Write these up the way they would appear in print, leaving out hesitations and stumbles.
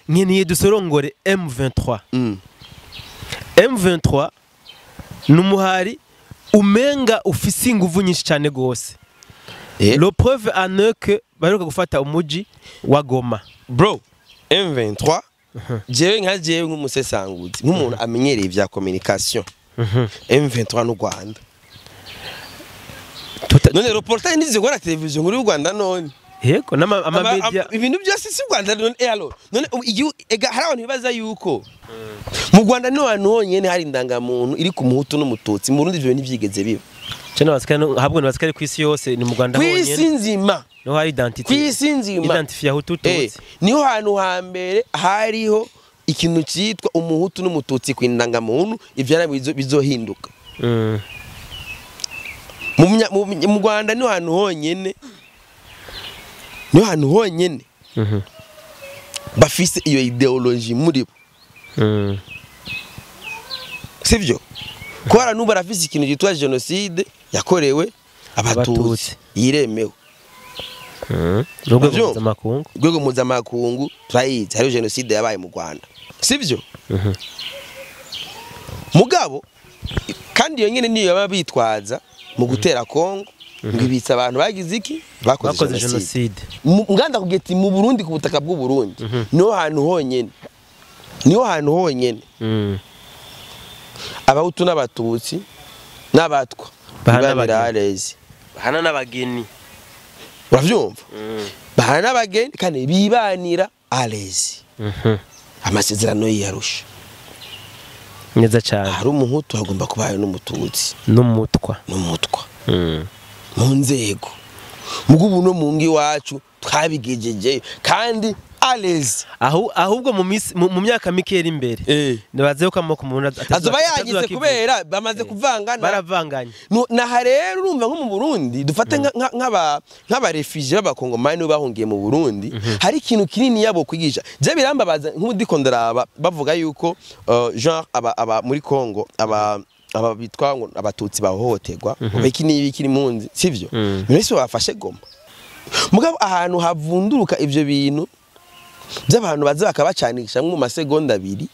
Nkeneye dusorongore M23. M23 numuhari umenga ufise inguvu nyinshi cyane gose. Le preuve en est que baheruka gufata umuji wa Goma. Bro, M23 jewe nka jewe nk'umusesanguzi, nk'umuntu amenyereye vya communication. M23 n'u Rwanda. None reportage nizikora television muri Rwanda none. Yego nama ama media ibintu byose si Rwanda none allo none ega hari abantu bibaza yuko mu Rwanda no hantu honyene hari indangamuntu iri ku muhutu n'umututsi, mu Burundi ivyo ntivyigeze biba. Cyo basikare habwo basikare kwisi yose ni mu Rwanda honyene. Kwisi nzima. No hari identity. Kwisi nzima. Identify ya hutu tutsi. Niho hantu hambere hariho ikintu citwa umuhutu n'umututsi ku indangamuntu, ivyo bizohinduka. Mu Rwanda niho hantu honyene. Niho hantu honyene. Bafise iyo ideology muri bo. Sivyo? Kwara nubu barafise ikintu cyitwa genocide yakorewe abatutsi yiremewe. Rwego mpuzamakungu. Rwego mpuzamakungu turayizi hari genocide yabaye mu Rwanda. Sivyo? Mugabo kandi iyo nyene niyo yaba bitwaza mu gutera Kongo ngibitsa abantu bagize iki bakoze genocide. Nganda kugeti mu Burundi ku butaka bw'u Burundi niho hantu honyene. Niho hantu honyene. Abahutu n'abatutsi n'abatwa bahana bahana n'abageni. Uravyumva? Bahana n'abageni kandi bibanira alezi. Amasezerano y'Arusha. Neza cyane. Hari umuhutu agomba kubayo n'umututsi n'umutwa. N'umutwa. Mu nzego. Mugubu no mu ngi wacu twabigejeje kandi alezi. Ahubwo mu myaka mike iri imbere nibaze ko amoko umuntu azoba yagize kubera bamaze kuvangana baravanganye. Naha rero urumva nko mu Burundi dufate nk'aba refugee b'abakongomani bahungiye mu Burundi hari ikintu kinini yabo kwigisha. Je birambabaza nk'udiko ndaraba bavuga yuko genre aba muri Kongo aba bitwa ngo abatutsi bahohoterwa biki n'ibiki impunzi sivyo none bafashe Goma. Mugabo ahantu havunduruka ivyo bintu by'abantu baza bakabacanisha mu masegonda abiri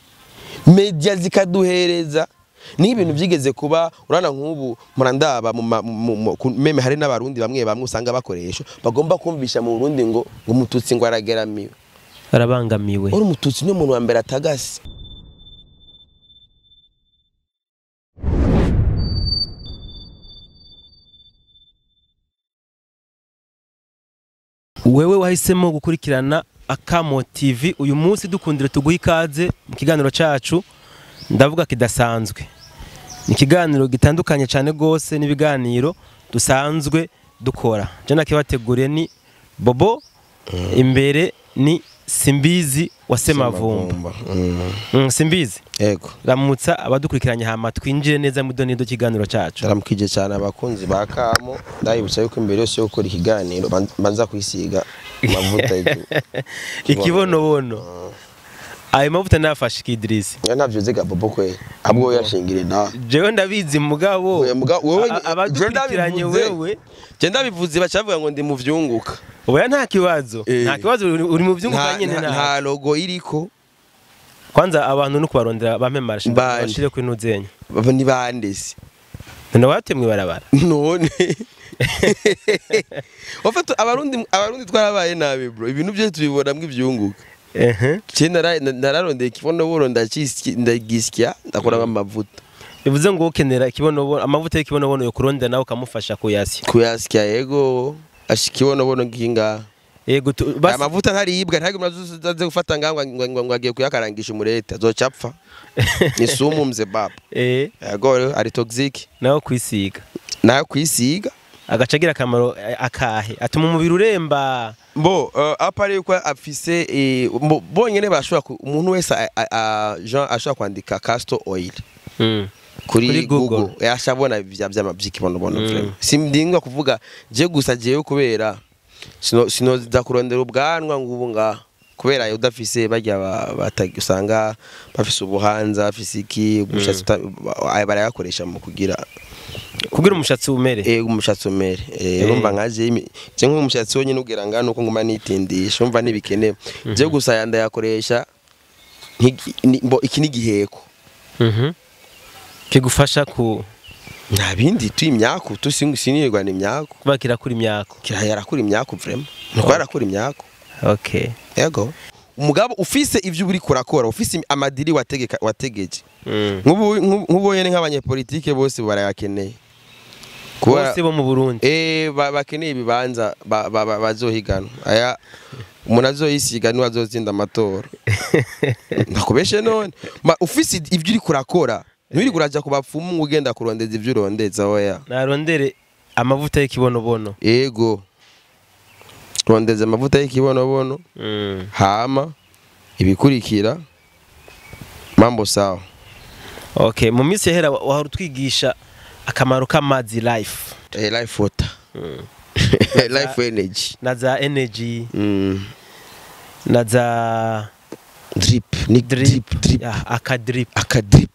media zikaduhereza ni ibintu byigeze kuba. Urana nk'ubu murandaba meme hari n'abarundi bamwe bamwe usanga bakoresha bagomba kumvisha mu Burundi ngo umututsi ngo arageramiwe arabangamiwe. Uri umututsi ni umuntu wa mbere atagase. Wewe wahisemo gukurikirana Akamo TV uyu munsi dukundire tuguha ikaze mu kiganiro cacu ndavuga kidasanzwe. Ni ikiganiro gitandukanye cyane gose n'ibiganiro dusanzwe dukora. Je nakibateguriye ni Bobo, imbere ni Simbizi wa Semavumba. Simbizi. Yego. Ramutsa abadukurikiranye hama twinjire neza mu donido kiganiro cacu. Ndaramukije cyane abakunzi ba Kamo, ndayibutsa yuko imbere yose yo gukora ikiganiro banza kwisiga amavuta ikibonobono. Ayo mavuta nafashe Idris. Navyo ziga Bobo kwe. Abwo yashingire na. Jewe ndabizi mugabo. Wewe abadukurikiranye wewe. Je ndabivuze bacavuga ngo ndi mu vyunguka. Oya nta kibazo. Nta kibazo uri mu vyunguka nyene na. Nta logo iriko. Kwanza abantu no kubarondera bampe marche bashire ku intuzenya. Ni bande se? None watemwe barabara. None. Ofite abarundi twarabaye nabi bro. Ibintu byo tubibonamwe ivyunguka. Je nararondeye ikibonobono ndagisya ndakora amavuta. Bivuze ngo ukenera ikibonobono amavuta y'ikibonobono yo kurondera nawe ukamufasha kuyasya. Kuyasya yego ashikibonobono nginga. Yego amavuta ntaribwa ntabwo mazuze gufata ngangwa ngo agiye kuyakarangisha umurete azocapfa. Ni sumu mze baba. Yego ari toxic. Naho kwisiga. Naho kwisiga agacagira akamaro akahe atuma umubiri uremba. Bo apari yuko afise bonyene bashobora umuntu wese Jean ashobora kwandika castor oil kuri Google yashabona vy'amavy'ikibonobono frame. Simdingwa kuvuga je gusa jewe kubera sino za kurondera ubwanwa ngubu nga kubera udafise bajya usanga bafise ubuhanza bafise iki baragakoresha mu kugira Kugira umushatsi umere. Umushatsi umere. Urumva nkaje je nk'umushatsi wonyine ugera ngano uko nguma nitindisha umva nibikenewe. Je gusa yanda yakoresha iki ni giheko. Kigufasha ku nta bindi tu imyaku tu sinirwa ni imyaku. Kuba kirakura imyaku. Kirakura imyaku vraiment. Nuko yarakura imyaku. Okay. Yego. Umugabo ufise ivyo uri kurakora, ufise amadiri wategeka wategeje. Nkubu yene nk'abanyepolitike bose barayakeneye. Bose bo mu Burundi. Bakeneye ibibanza bazohigana. Aya umuntu azoyisiga ni azotsinda amatora. Ndakubeshe none. Ufise ivyo uri kurakora, nturi kuraja kubapfumu ugenda kurondeza ivyo urondeza oya. Narondere amavuta y'ikibonobono. Yego. Rondeza amavuta y'ikibonobono. Hama ibikurikira mambo sawa. Okay, mu minsi yahera wahora utwigisha akamaro k'amazi life. Life water. Life energy. Na za energy. Na za drip, ni drip, drip. Aka drip. Aka drip.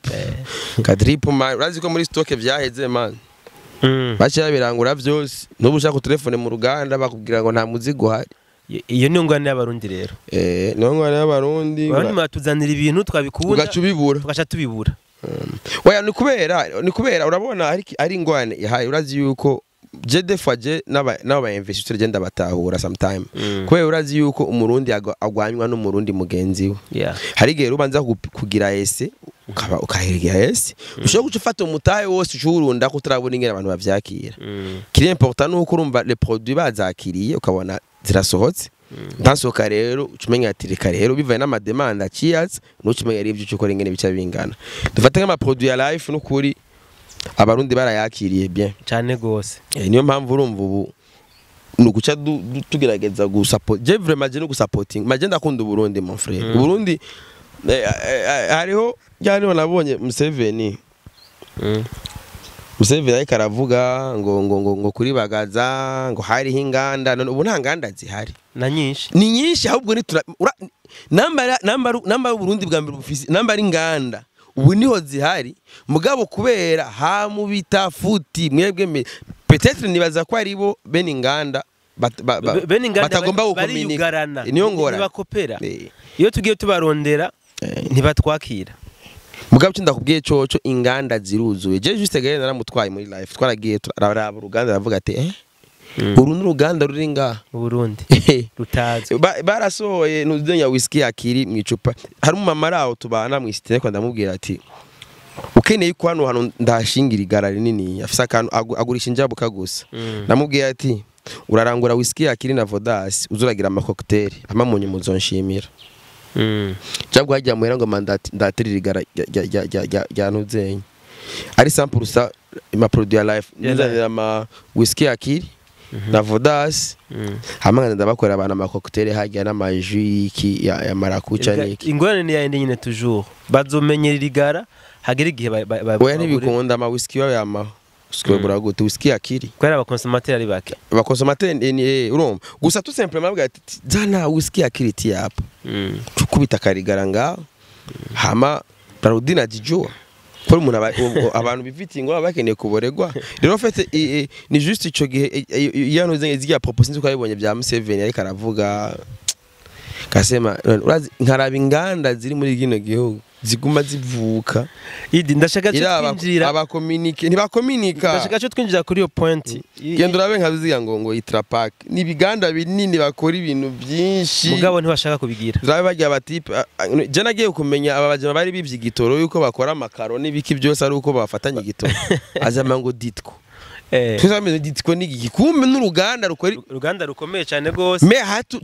Aka drip man, urazi ko muri stock vyaheze man. Bacha birangura vyose. Nubu ushaka telefone mu ruganda bakubwira ngo nta muzigo uhari. Iyo ni ngwane y'abarundi rero. Ni ngwane y'abarundi. Abarundi batuzanira ibintu twabikunda. Ugaca ubibura. Tugaca tubibura. Oya ni kubera urabona ari ngwane ihaye urazi yuko je des fois je n'aba investisseur je ndabatahura sometime. Kubera urazi yuko umurundi agwanywa n'umurundi mugenzi we. Hari gihe ubanza kugira ese ukaba ukahigira ese ushobora guca ufata umutahe wose ucurunda ko utarabona ingene abantu bavyakira. Kiri important nuko urumva les produits bazakiriye ukabona zirasohotse. Ntasohoka rero ucumenya ati reka rero bivaye n'amademande aciyaza nucumenya ari ivyo ukora ingene bica bingana. Dufate nk'ama produit ya life n'ukuri abarundi barayakiriye bien cyane gose. Niyo mpamvu urumva ubu nuguca tugerageza gusupport. Je vraiment je no gusupporting. Maje ndakunda Burundi mon frère. Burundi hariho cyane nabonye Museveni. Museveni ariko aravuga ngo ngo ngo ngo kuri Bagaza ngo hariho inganda none ubu nta nganda zihari. Na nyinshi. Ni nyinshi ahubwo ni namba Burundi bwa mbere bufise namba ari inganda. Ubu niho zihari mugabo kubera hamubita futi mwebwe peut-être nibaza ko ari bo bene inganda batagomba gukominika. Niyo ngora bakopera. Iyo tugiye tubarondera ntibatwakira. Mugabo cyo ndakubwiye coco inganda ziruzuye. Je juste gaye naramutwaye muri life twaragiye turaraba uruganda aravuga ati uru n'uruganda ruri ngaha mu Burundi rutazwi. Barasohoye ntuzenya whisky akiri mu icupa. Hari umumama araho tubana mu isitene kwa ndamubwira ati ukeneye ko hano hano ndashingira igara rinini afisa akantu agurisha injabuka gusa. Namubwiye ati urarangura whisky akiri na Vodas uzuragira ama cocktail amamunyu muzonshimira. Jabwo hajya muhera ngo mandati ndatirira igara rya ntuzenya. Ari 100% ma produit ya life nzanira ama whisky akiri na Vodas hamwe ndabakora abantu ama cocktail hajya n'ama jus iki ya marakucha niki. Ingorane ni yindi nyine toujours bazomenyera igara hagera igihe oya ntibikunda ama whisky yawe yamaho whisky buraguta whisky akiri kubera abakonsomateri ari bake. Abakonsomateri ni urumva gusa tout simplement bavuga ati zana whisky akiri ti yapa tukubita karigara ngaho hama Barudina jijua ko umuntu abantu bifitiye ngo bakeneye kuboregwa rero fait ni juste ico gihe yano zigiye proposition ko yabonye bya Museveni ariko aravuga kasema nkaraba inganda ziri muri gino gihugu ziguma zivuka. Idi ndashaka cyo twinjira abakomunike ntibakomunika. Ndashaka cyo twinjira kuri iyo point. Genda urabe nkabiziga ngo Itrapac ni biganda binini bakora ibintu byinshi mugabo ntibashaka kubigira. Urabe bajya batipe je nagiye kumenya aba bajya bari bivye igitoro yuko bakora amakaro n'ibiki byose ari uko bafatanye igitoro azama ngo ditko. Tuzamenye ditko ni igikumbe n'uruganda rukora uruganda rukomeye cyane gose. Me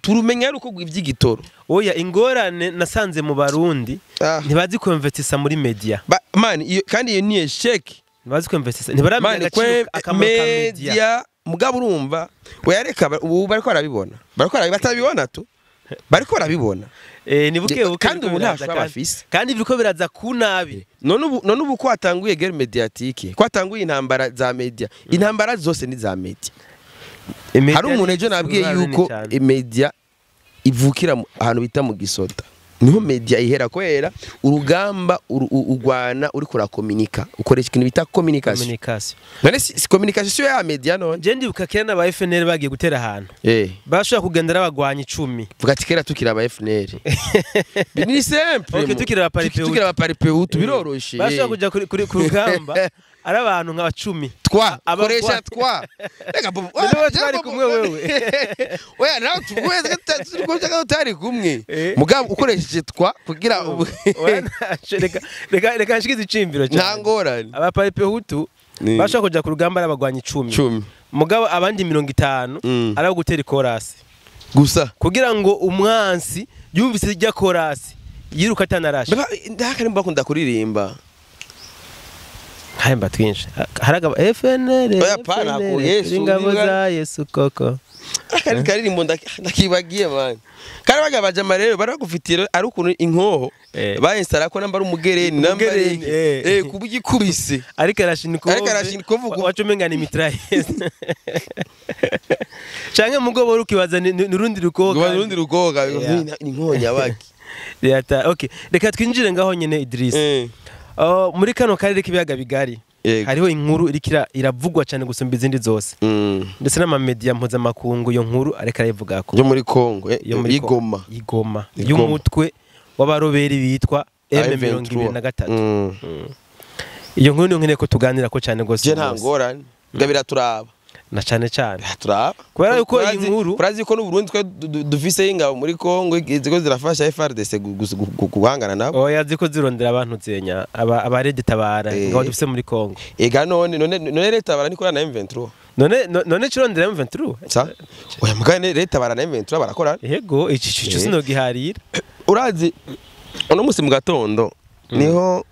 turumenya ruko ivy'igitoro. Oya ingorane nasanze mu Barundi ntibazi kwinvestisa muri media. Man kandi iyo ni échec. Ntibazi kwinvestisa ntibaramenya agaciro akamaro ka media. Mugabo urumva oyareka ubu bariko barabibona. Bariko batabibona tu. Bariko barabibona. Ni buke buke kandi ubu nta shwa bafise. Kandi biriko biraza ku nabi. None ubu ko atanguye guerre médiatique, ko atanguye intambara za media. Intambara zose ni za media. Hari umuntu ejo nabwiye yuko media ivukira ahantu bita mu gisoda. Niho media ihera, kubera urugamba urwana uriko urakominika, ukoresha ikintu bita communication. Communication. None si communication siyo ya media none? Je ndibuka kera n'aba FNL bagiye gutera ahantu, bashobora kugenda n'abagwanyi 10. Vuga ati kera tukiri aba FNL. Ni simple. Okay, tukiri aba Paripehutu. Tukiri aba Paripehutu biroroshe. Bashobora kuja kuri ku rugamba ari abantu nka 10. Twa koresha twa. Reka bobo. Twari kumwe wewe. Oya nawe tuweze turi tutari kumwe. Mugabo ukoresheje twa kugira oya reka reka reka nshikize icimbiro cyane. Nta ngorane. Aba Paripehutu bashobora kuja ku rugamba ari abagwanyi 10. Mugabo abandi 50 ari gutera ikorasi gusa kugira ngo umwansi yumvise ijya korasi yiruka atanarashe. Ndakari mbakunda kuririmba. Harimba twinshi. Haraga FNL. Oya pana ku Yesu ingabo za Yesu koko. Akari karirimbo ndakibagiye man. Kari bagabaje amarero bari bagufitiye ari ukuntu inkoho bayinsara ko namba ari umugereni namba ari kubugikubise. Ariko arashinikov wacumenga ni mitraillez. Canke mugobo urukibaza nurundi rukoga. Nurundi rukoga ni inkoho nyabaki. Yata okay. Reka twinjire ngaho nyene Idris. Muri kano karere k'ibiyaga bigari hariho inkuru irikira iravugwa cyane gusumba izindi zose, ndetse n'ama media mpuzamakungu iyo nkuru areka arayivugako, yo muri Kongo, y'Igoma, Igoma y'umutwe w'abaroberi bitwa M23. Iyo nkuru niyo nkeneye ko tuganira ko cyane gose. Je nta ngorane gabira turaba na cyane cyane turaba kubera yuko iyi nkuru urazi ko n'u Burundi twe dufise ingabo muri Kongo ziko zirafasha FARDC guhangana nabo. Oya ziko zirondera abantu zenya aba Red Tabara ngabo dufise muri Kongo. Ega none none Red Tabara nikora na M23. None cirondera M23? Sa oya mugane Red Tabara na M23 barakora. Yego iki cyo sino giharira. Urazi uno musi mu gatondo niho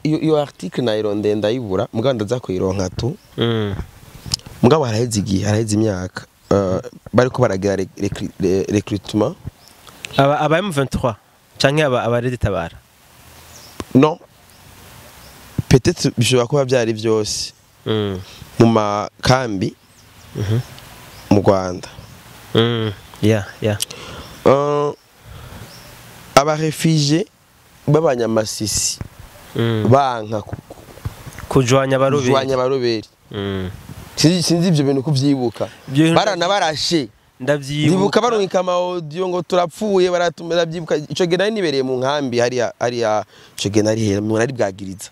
iyo article nayironde ndayibura muganda za kuyironka tu. Mugabo haraheze igihe, haraheze imyaka bariko baragira recrutement aba M23 canke aba Red Tabara. Non, peut-être bishobora kuba byari byose mu makambi mu Rwanda. Yeah yeah. Aba réfugiés b'abanyamasisi banka kujwanya abaroberi. Sinzi ibyo bintu kuvyibuka. Baranabarashe. Ndavyibuka. Ndibuka barungika ama audio ngo turapfuye baratumira byibuka. Ico gihe nari nibereye mu nkambi hariya hariya ico gihe nari nari bwagiriza.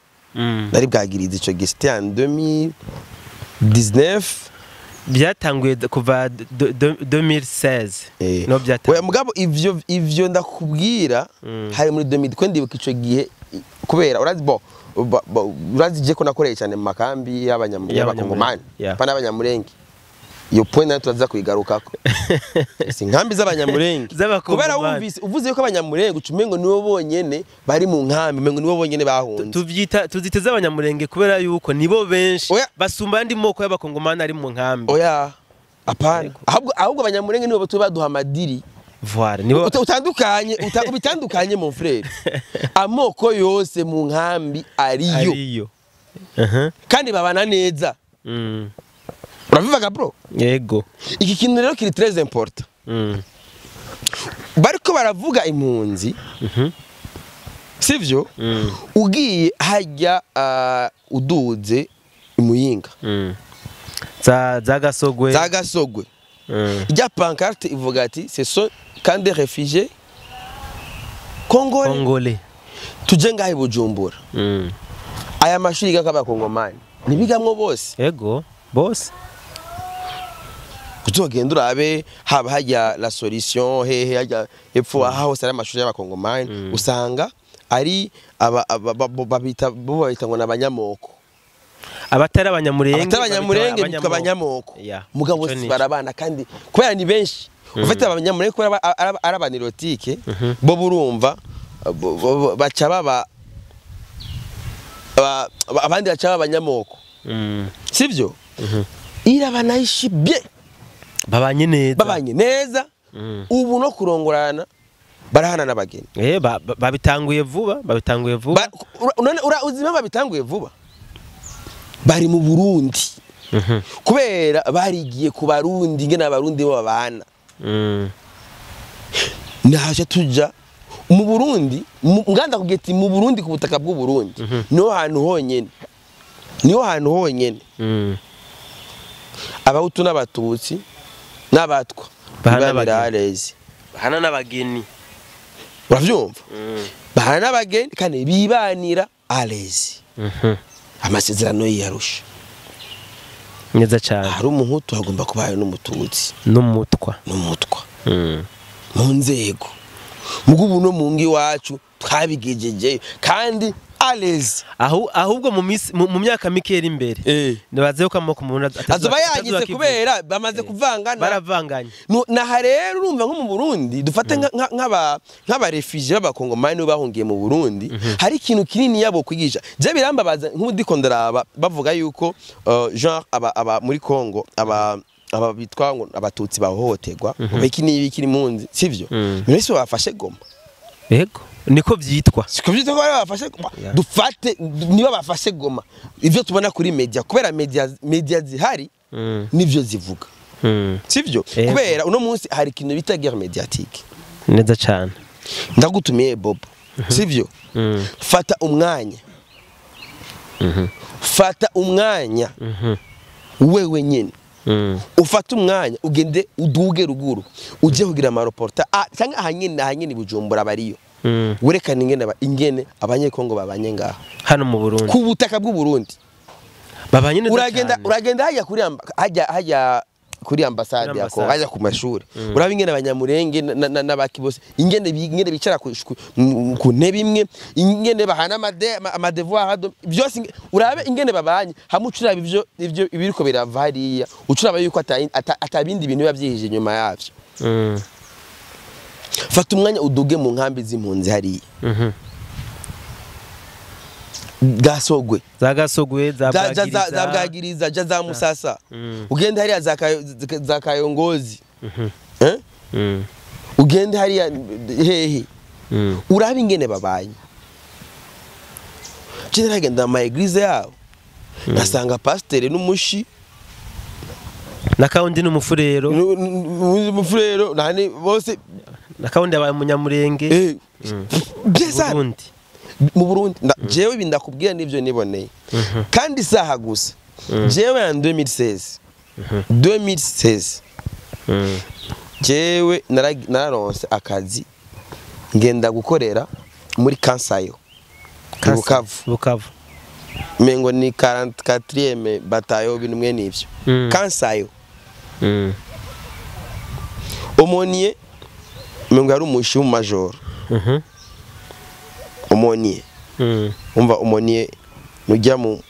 Nari bwagiriza ico gihe c'était en 2019. Byatanguye kuva 2016. No byatanguye. Oya mugabo ivyo ndakubwira hari muri 2000 ko ndibuka ico gihe kubera urazi bo urazi je ko nakoreye cyane mu makambi y'abanyamurenge pana abanyamurenge. Iyo point nayo turaza kuyigarukako. Si nkambi z'abanyamurenge kubera wumvise uvuze yuko abanyamurenge ucumengo nibo bonyene bari mu nkambi, umengo nibo bonyene bahunze. Tuvyita tuziteza abanyamurenge kubera yuko nibo benshi basumba andi moko y'abakongomani ari mu nkambi. Oya apana, ahubwo abanyamurenge nibo batuye baduha amadiri. Voilà, nibo utandukanye ubitandukanye mon frère. Amoko yose mu nkambi ariyo. Kandi babana neza. Urabivuga bro? Yego. Iki kintu rero kiri très important. Bariko baravuga impunzi. Sivyo? Ugiye hajya uduze imuyinga. Za Gasogwe. Za Gasogwe. Ijya pancarte ivuga ati ce sont quand des réfugiés congolais. Tuje ngahe Bujumbura. Aya mashuri y'abakongomani nibigamwo bose. Yego, bose. Kuzogenda urabe haba hajya la solution hehe hajya epfo aha hose ari amashuri y'abakongomani usanga ari aba babita bo babita ngo nabanyamoko. Abatari abanyamurenge, abatari abanyamurenge bitwa abanyamoko. Mugabo bose barabana kandi kubera ni benshi. Ufite abanyamurenge kubera ari abanirotike bo burumva baca baba abandi baca abanyamoko. Sivyo? Irabanaishi bien. Babanye neza. Babanye neza. Ubu no kurongorana barahana n'abageni. Babitanguye vuba, babitanguye vuba. None uzima babitanguye vuba. Bari mu Burundi. Kubera barigiye ku Barundi ngena abarundi bo babana. Naje tuja Mu Burundi, nganda kugeti mu Burundi, ku butaka bw'u Burundi, niho hantu honyene, niho hantu honyene Abahutu n'Abatutsi n'Abatwa Bahana bibanira abageni. À l'aise. Bahana n'abageni. Uravyumva, bahana n'abageni kandi bibanira à l'aise. Amasezerano yiyarusha. Neza cyane. Hari Umuhutu, hagomba kuba hari n'Umututsi. N'Umutwa. N'Umutwa mu nzego. Mugo ubu no mu ngo iwacu twabigejejeyo kandi à l'aise. Ahubwo mu misi, mu myaka mike iri imbere, nibaze ko amoko umuntu azoba yanyitse kubera bamaze kuvangana. Baravanganye. Naha rero urumva nko mu Burundi, dufate nk'aba réfugiés b'Abakongomani nibo bahungiye mu Burundi, hari ikintu kinini yabo kwigisha. Je birambabaza nk'ubu ndiko ndaraba bavuga yuko genre aba muri Congo, aba bitwa ngo Abatutsi bahohoterwa, iki n'ibi kiri munzi, sivyo? None se bafashe Goma? Yego, niko vyitwa. Siko vyitwa ko bari bafashe Goma? Yeah. Dufate niba bafashe Goma, ivyo tubona kuri media, kubera media zihari nivyo zivuga, sivyo? Yego. Kubera uno munsi hari ikintu bita guerre médiatique. Neza cyane. Ndagutumiye Bob, sivyo? Fata umwanya, fata umwanya wewe nyene, ufate umwanya ugende uduge ruguru, ujye kugira ama reportage cyangwa ahanyene Bujumbura bariyo, werekane ingene ingene Abanyekongo babanye ngaha Hano mu Burundi. ku butaka bw'u Burundi. Babanye neza Uragenda, cyane. uragenda hajya kuri hajya kuri ambasade Kuri ya Kongo, ambasade. hajya ku mashuri, uraba ingene Abanyamurenge n'abaki bose ingene ingene bicara ku ntebe imwe, ingene bahana ama devoir byose, urabe ingene babanye hamwe, ucuraba ivyo ibiriko birava hariya, ucuraba yuko atabindi bintu biba byihije inyuma yavyo. Fata umwanya uduge mu nkambi z'impunzi hariya Gasogwe. Za Gasogwe, za za Bwagiriza. Bwagiriza, ja za Musasa, ugende hariya za Kayongozi, eh? Ugende hariya hehe, urabe ingene babanye. Je naragenda mu ma église yabo, ngasanga pasiteri n'umushi. Na kawundi n'Umufurero. Umufurero nani bose. Na kawundi yabaye Umunyamurenge. Bien sana. Burundi. Mu Burundi. Jewe ibi ndakubwira nivyo niboneye, kandi isaha gusa jewe en 2016, 2016, jewe nararonse akazi, ngenda gukorera muri Kansayo i Bukavu. Bukavu. Mengo ni 44e batayo, bintu mwe nivyo. Kansayo, aumônier mengo yari umushi w'umumajoro. Aumônier, umva, aumônier nujya mu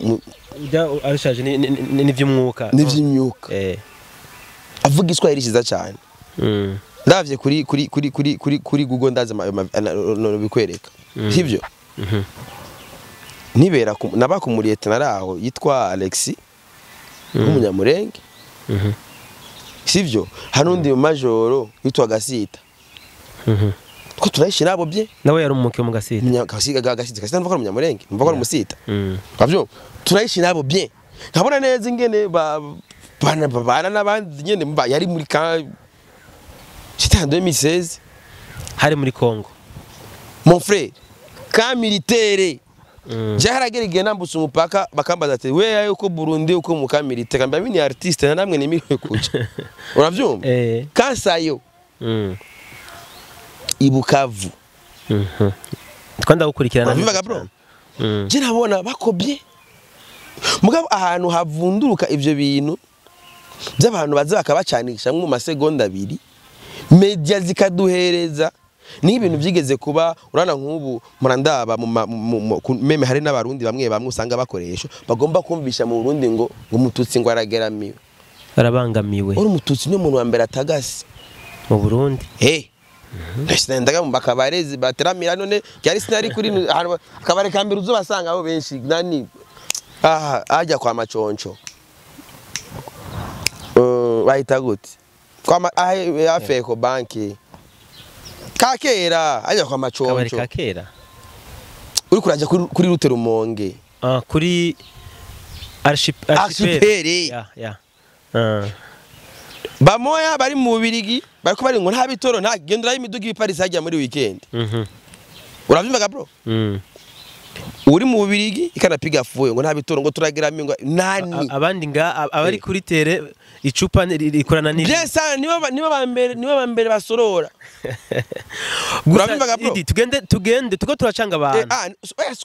Ujya arushaje n'ivy'umwuka. N'ivy'imyuka. Avuga Iswahili cyiza cyane. Ndavye kuri Google, ndaza bikwereka, sivyo? Nibera naba ku muriyete naraho yitwa Alexis w'Umunyamurenge, sivyo? Hari undi mu majoro yitwa Gasita, two turayishira abo bye. Nawe yari umuke mu Gasita. Gasita mvuga ko ari Umunyamurenge, mvuga ko ari Umusita. Bavyo turayishira abo bien, nkabona neza ingene bana babana n'abandi nyene yari muri ka, c'était en 2016. Hari muri Congo. Mon frère, camp militaire. Je haragera igihe nambutse umupaka, bakambaza ati: "We uko Burundi uko mu camp militaire?" Kamba ni artiste na namwe nimiriwe kuja, uravyumva? Kansayo, i Bukavu. Twanda gukurikirana. Uravyumvaga, bro? Je nabona bakobye, mugabo ahantu havunduruka ivyo bintu by'abantu baza bakabacanisha mu masegonda 2, media zikaduhereza ni ibintu byigeze kuba. Urana nk'ubu murandaba même hari n'Abarundi bamwe bamwe usanga bakoresha bagomba kumvisha mu Burundi ngo Umututsi ngo arageramiwe. Arabangamiwe. Uri Umututsi ni umuntu wa mbere atagase mu Burundi. Hey, ndaga mu bakabarezi bateramira, none ryari sinari kuri ahantu akabare ka mbere uzobasanga abo benshi nani, aha ajya kwa Maconco. Bahita gute kwa hafi ya Eco Bank kakera, ajya kwa Kabari Maconco. Ka kera. Uri kuraja kuri route Rumonge. Ah, kuri archipel. Archipel. Ya. Bamoya bari mu Bubirigi bariko bari ngo nta bitoro, nta gendera y'imiduga ibi Paris hajya muri weekend. Uravyumvaga bro? Uri mu Bubirigi ikanapiga fuyo ngo nta bitoro ngo turagira ngo nani abandi nga abari kuri tere icupa rikorana ni bien ça nibo bambere basorora. Uravyumvaga bro? Tugende tuko turacanga abantu.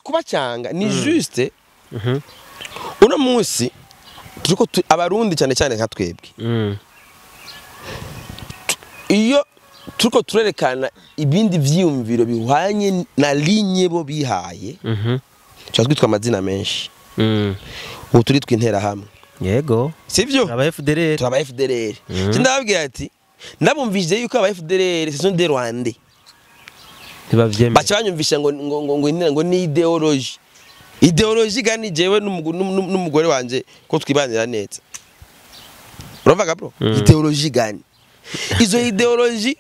Kubacanga ni juste. Uno munsi turiko abarundi cyane cyane nka twebwe. Iyo turiko turerekana ibindi vyiyumviro bihwanye na linye bo bihaye. Twitwa amazina menshi. Ubu turi twintera hamwe. Yego. Sivyo? Aba FDLR. Turaba FDLR. Ndababwira ati ndabumvije yuko aba FDLR ce sont des Rwandais. Ntibavyemera. Baca banyumvisha ngo ngo ngo ngo ni idéologie. Idéologie gani jewe n'umugore wanje ko twibanira neza. Uravuga bro? Idéologie gani? Izo idéologie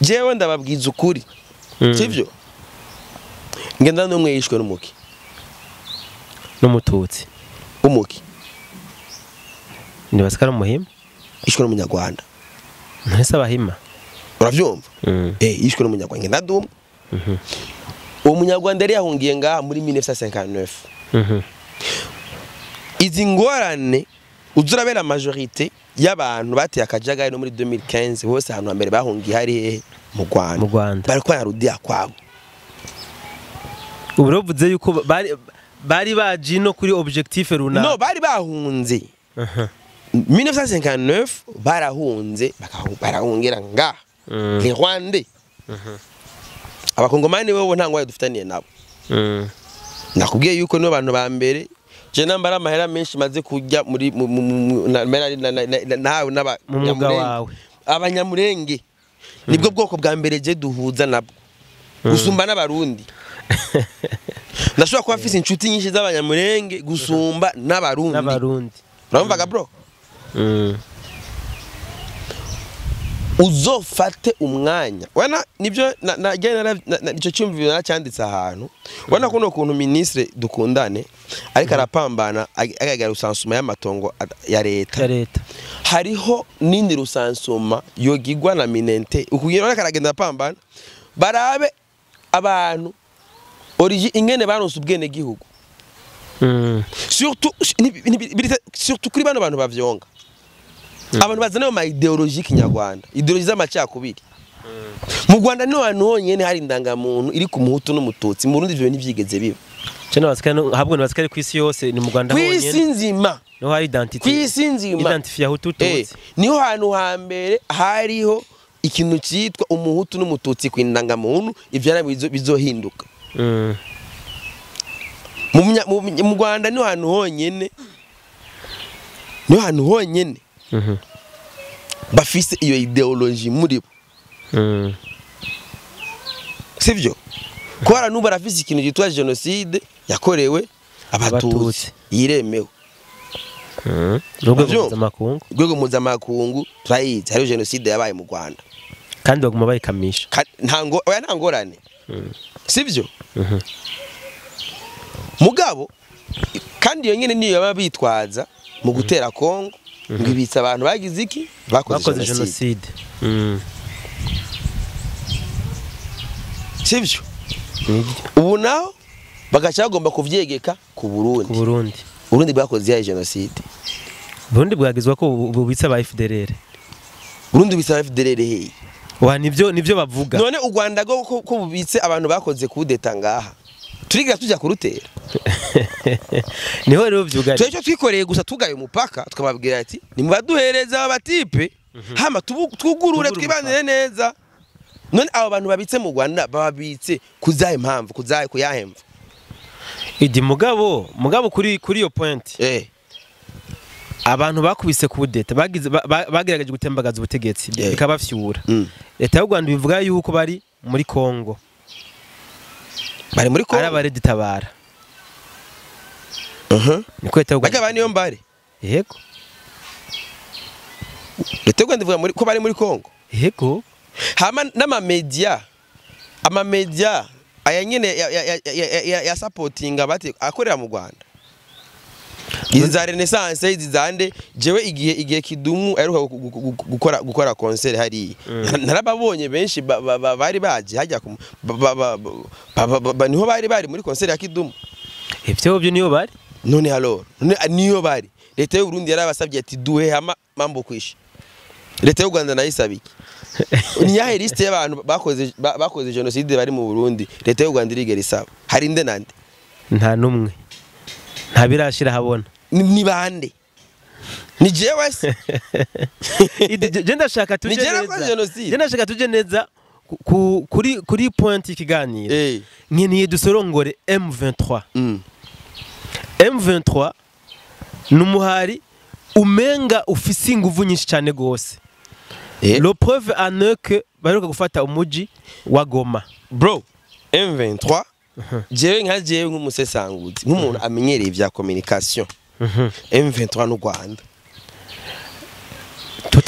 jewe ndababwiza ukuri. Sivyo? Ngenda n'umwe yishwe n'umuki. N'umututsi. Umuki. Ni basikara muhima? Ishwe n'umunyarwanda. Ntese abahima. Uravyumva? Ishwe n'umunyarwanda ngenda ndumwe. Uwo munyarwanda yari yahungiye ngaha muri 1959. Izi ngorane uzurabera majorité y'abantu bateye akajagari no muri 2015 bose ahantu hambere bahungiye hari hehe? Mu Rwanda. Mu Rwanda. Bariko bararudiya kwabo. Ubuvuze yuko bari baje no kuri objectif runaka. No, bari bahunze. 1959 barahunze barahungira nga. Les Rwandais. Abakongomani bo nta ngwaye dufitaniye nabo. Nakubwiye yuko nibo bantu ba mbere je nambara amahera menshi maze kujya muri nawe n'aba abanyamurenge nibwo bwoko bwa mbere je duhuza nabwo gusumba n'abarundi. Ndashobora kuba afise inshuti nyinshi z'abanyamurenge gusumba n'abarundi. N'abarundi. Urumvaga bro? Uzofate umwanya. Wana nibyo na cyumviro nacyanditse ahantu. Wana kuno kuntu ministre dukundane ariko arapambana agagara rusansuma y'amatongo ya leta. Hariho nindi rusansuma yogigwa na minente. Ukugira ariko aragenda apambana barabe abantu origi ingene baronse ubwene gihugu. Surtout surtout kuri bano bantu bavyonga. Abantu bazana ma idéologie kinyarwanda, idéologie z'amacakubiri. Mu Rwanda niho hantu honyene hari indangamuntu iri ku muhutu n'umututsi, mu Burundi ivyo ntivyigeze biba. Cyane basikare habwo basikare ku isi yose ni mu Rwanda honyene. Ku isi nzima. Niho hari identité. Ku isi nzima. Identify hutu tutsi. Niho hantu hambere hariho ikintu cyitwa umuhutu n'umututsi ku indangamuntu, ivyo bizohinduka. Mu Rwanda niho hantu honyene. Niho hantu honyene. Bafise iyo idéologie muri bo. Sivyo? Ko nubu barafise ikintu cyitwa genocide yakorewe abatutsi yiremewe. Rwego mpuzamakungu turayizi hariho genocide yabaye mu Rwanda. Kandi baguma bayikamisha. Ntango oya ntangorane. Sivyo? Mugabo kandi iyo nyene niyo baba bitwaza mu gutera Kongo. Ngibitsa abantu bagize iki bakoze genocide. Sivyo? Ubu naho bagacha bagomba kuvyegeka ku Burundi. Ku Burundi. Burundi bwakoze ya genocide. Burundi bwagizwa ko bubitsa ba FDLR. Burundi bubitsa FDLR he? Wa nivyo bavuga. None u Rwanda go ko bubitse abantu bakoze kudeta ngaha. Turigira tujya kurutera. Niho rero vyugari. Twecyo twikoreye gusa tugaye umupaka tukababwira ati nimubaduhereza abatipe hama twugurure twibanire neza. None abo bantu babitse mu Rwanda babitse kuzaye impamvu kuzaye kuyahemva. Idi mugabo kuri iyo point. Abantu bakubise kudeta bagize bagerageje gutembagaza ubutegetsi bikabafyura. Leta y'u Rwanda bivuga yuko bari muri Kongo. Bari muri Kongo. Arabare ditabara. Niko leta y'u Rwanda. Bagaba niyo mbari. Yego. Leta y'u Rwanda ivuga muri ko bari muri Kongo. Yego. Hama n'ama media ama media aya nyene ya supportinga bati akorera mu Rwanda. Izi za Renaissance, izi zande, jewe igihe Kidumu aheruka gukora concert hariya, narababonye benshi bari baje hajya niho bari muri concert ya Kidumu. Ivyo byo niyo bari. None alors niyo bari. Leta y'u Burundi yarabasabye ati duhe hama mambo kwisha. Leta y'u Rwanda nayisabiye. Ni yahe liste y'abantu bakoze genocide bari mu Burundi leta y'u Rwanda irigera isaba? Hari nde nande? Nta numwe. Nta birashira habona. Ni bande? Ni jewe se? Je ndashaka tuje neza. Je ndashaka tuje neza kuri point ikiganiro. Nkeneye dusorongore M23. M23 numuhari umenga ufise inguvu nyinshi cyane gose. Le preuve en est que baruka gufata umuji wa Goma. Bro, M23 jewe nka jewe nk'umusesanguzi, nk'umuntu amenyereye ivya communication. M23 n'u Rwanda.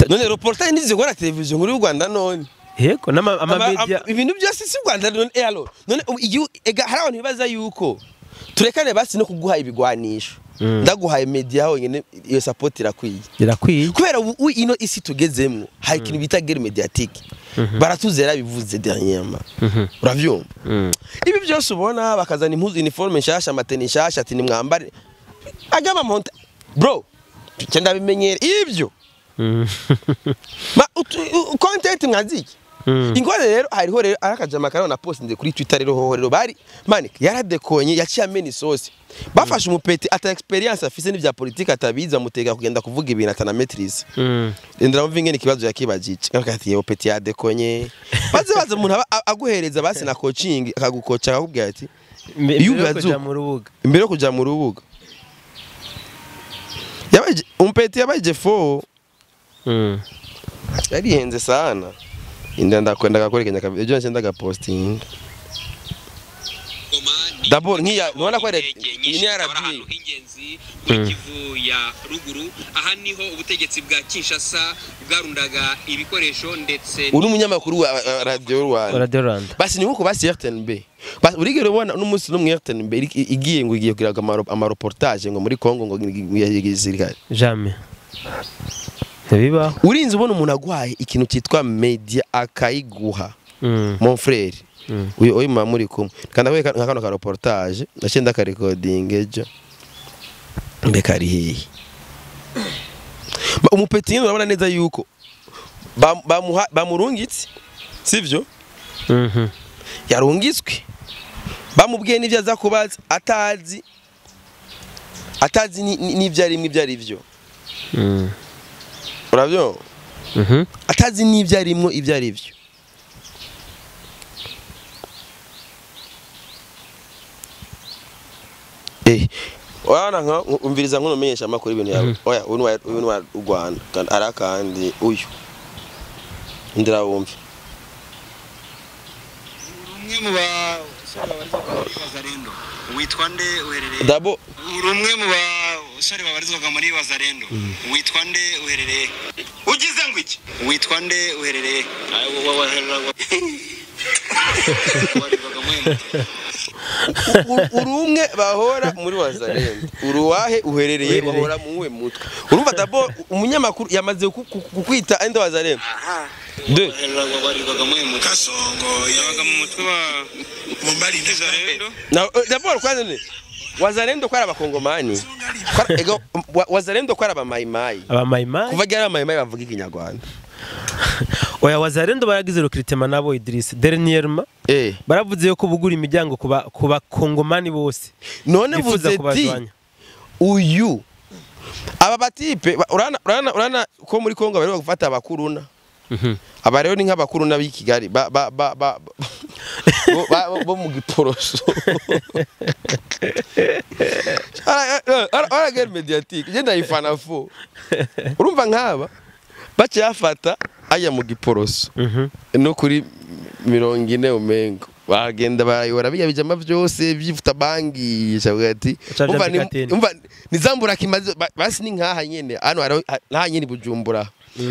None reportage nizikora television muri Rwanda none. Yego nama ama media ibintu byose si Rwanda none alors none ega hari abantu bibaza yuko turekane basi no kuguha ibigwanisho. Ndaguhaye media honyine iyo support irakwiye. Irakwiye. Kubera ubu ino isi tugezemwo hari ikintu bita guerre médiatique. Baratuzera bivuze dernièrement. Uravyumva? Ibi byose ubona bakazana impuzu uniforme nshasha, amateni nshasha ati nimwambare. Agama monta bro, cyenda bimenyere ibyo. Ma content mwaziki. Ingore rero hariho rero arakajama karao na post nze kuri Twitter rero hoho rero bari manik yaradekonye yaciye amena isosi. Bafashe umupeti ata experience afise n'ivya politique atabiza mutega kugenda kuvuga ibintu atana maîtrise. Ndira mva ingene ikibazo yakibajije. Akati yewe peti yadekonye. Baze umuntu aguhereza basi na coaching akagukocha akakubwira ati iyo kuja mu rubuga. Imbere kuja mu rubuga. Yabaje umpeti yabaje fo. Yarihenze sana. Inda ndakwenda gakorekenya kabiri ejo nshenda ga posting. D'abord nkiya nubona ko ni RBA ingenzi muri Kivu ya ruguru, aha niho ubutegetsi bwa Kinshasa bwarundaga ibikoresho ndetse uri umunyamakuru wa Radio Rwanda. Basi ni nkuko basi RTNB. Basi urigero ubona n'umunsi n'umwe RTNB igiye ngo igiye kugira ama reportage ngo muri Kongo ngo igisirikare. Jamais. Biba urinze ubona umuntu agwaye ikintu cyitwa media akayiguha. Mon frère uyu oyu muri kumwe kandi akwereka nka kano ka reportage ndacenda ka recording ejo mbeka ari hehe. Umupeti urabona neza yuko bamurungitse sivyo? Yarungitswe bamubwiye n'ivyo aza kubaza atazi n'ivyo ari imwe ari byo. Uravyo? Atazi n'ivyo arimwo ivyo ari byo. Wana nka umviriza nkuno menyesha amakuru ibintu yawe. Oya uyu wa Rwanda kandi arakandi uyu. Ndira wumve. Umwe mu basore babarizwaga muri Wazalendo witwa nde uherereye? Dabo umwe mu basore babarizwaga muri Wazalendo witwa nde uherereye? Ugize ngo iki? Witwa nde uherereye? Urumwe bahora muri Wazalendo uruwahe uherereye bahora muwe mutwe. Urumva dabo umunyamakuru yamaze kukwita ende Wazalendo. De Kasongo yabaga mu mutwe wa Mumbali Wazalendo. Na d'abord kwanza ni Wazalendo kwa abakongomani. Ego Wazalendo kwa abamaimai. Abamaimai. Kuva gyara abamaimai bavuga ikinyarwanda. Oya Wazalendo baragize recrutement nabo Idris dernièrement. Baravuze yuko bugura imiryango kuba kongomani bose. None vuze ati uyu aba batipe urana ko muri Kongo bari gufata abakuruna. Aba rero ni nk'abakuru n'abi Kigali ba ba ba ba bo mu giporoso. Ara guerre médiatique je ndayifana fo. Urumva nk'aba baciyafata aya mu giporoso no kuri 40 umengo bagenda barayora bijya bijama byose byifuta bangi shavuga ati umva nizambura kimaze basi ni nkaha nyene hano nta nyene Bujumbura.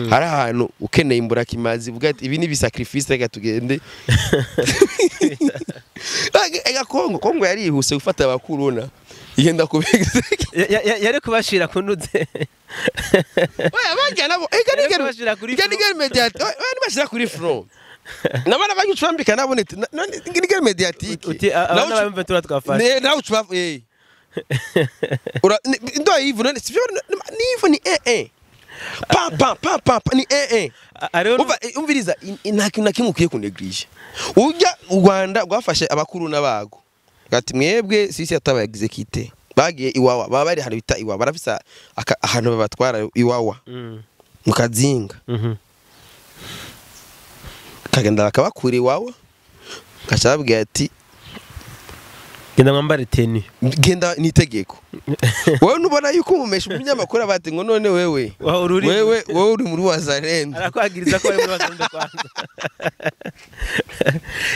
Hari ahantu ukeneye imbura kimazi uvuga ati ibi ni bisacrifice reka tugende. Ega Kongo yarihuse gufata abakuruna. Igenda kubegeza. Yari kubashira kunuze. Oya bajya nabo ega nigero. Nigero médiatique. Oya nibashira kuri front. Nabana bagicumbika nabone nigero médiatique. Uti abana ba M23 twafashe. Nawe ucuba eh. Ura ndo hivyo none sivyo ni hivyo ni Pa pa pa pa ni Umva umviriza nta kintu na kimwe ukwiye kuneglige. Ujya u Rwanda rwafashe abakuru n'abago. Gati mwebwe sisi yatabaye execute. Bagiye iwawa baba bari hano bita iwawa barafisa ahantu babatwara iwawa. Mu kazinga. Kagenda bakabakura iwawa. Kacababwiye ati genda mwambare tenue. Genda nitegeko. Wewe nubona yuko umumesha umunyamakuru abati ngo none wewe. Wewe wewe uri muri Wazalendo. Arakwagiriza ko ari muri Wazalendo kwanza.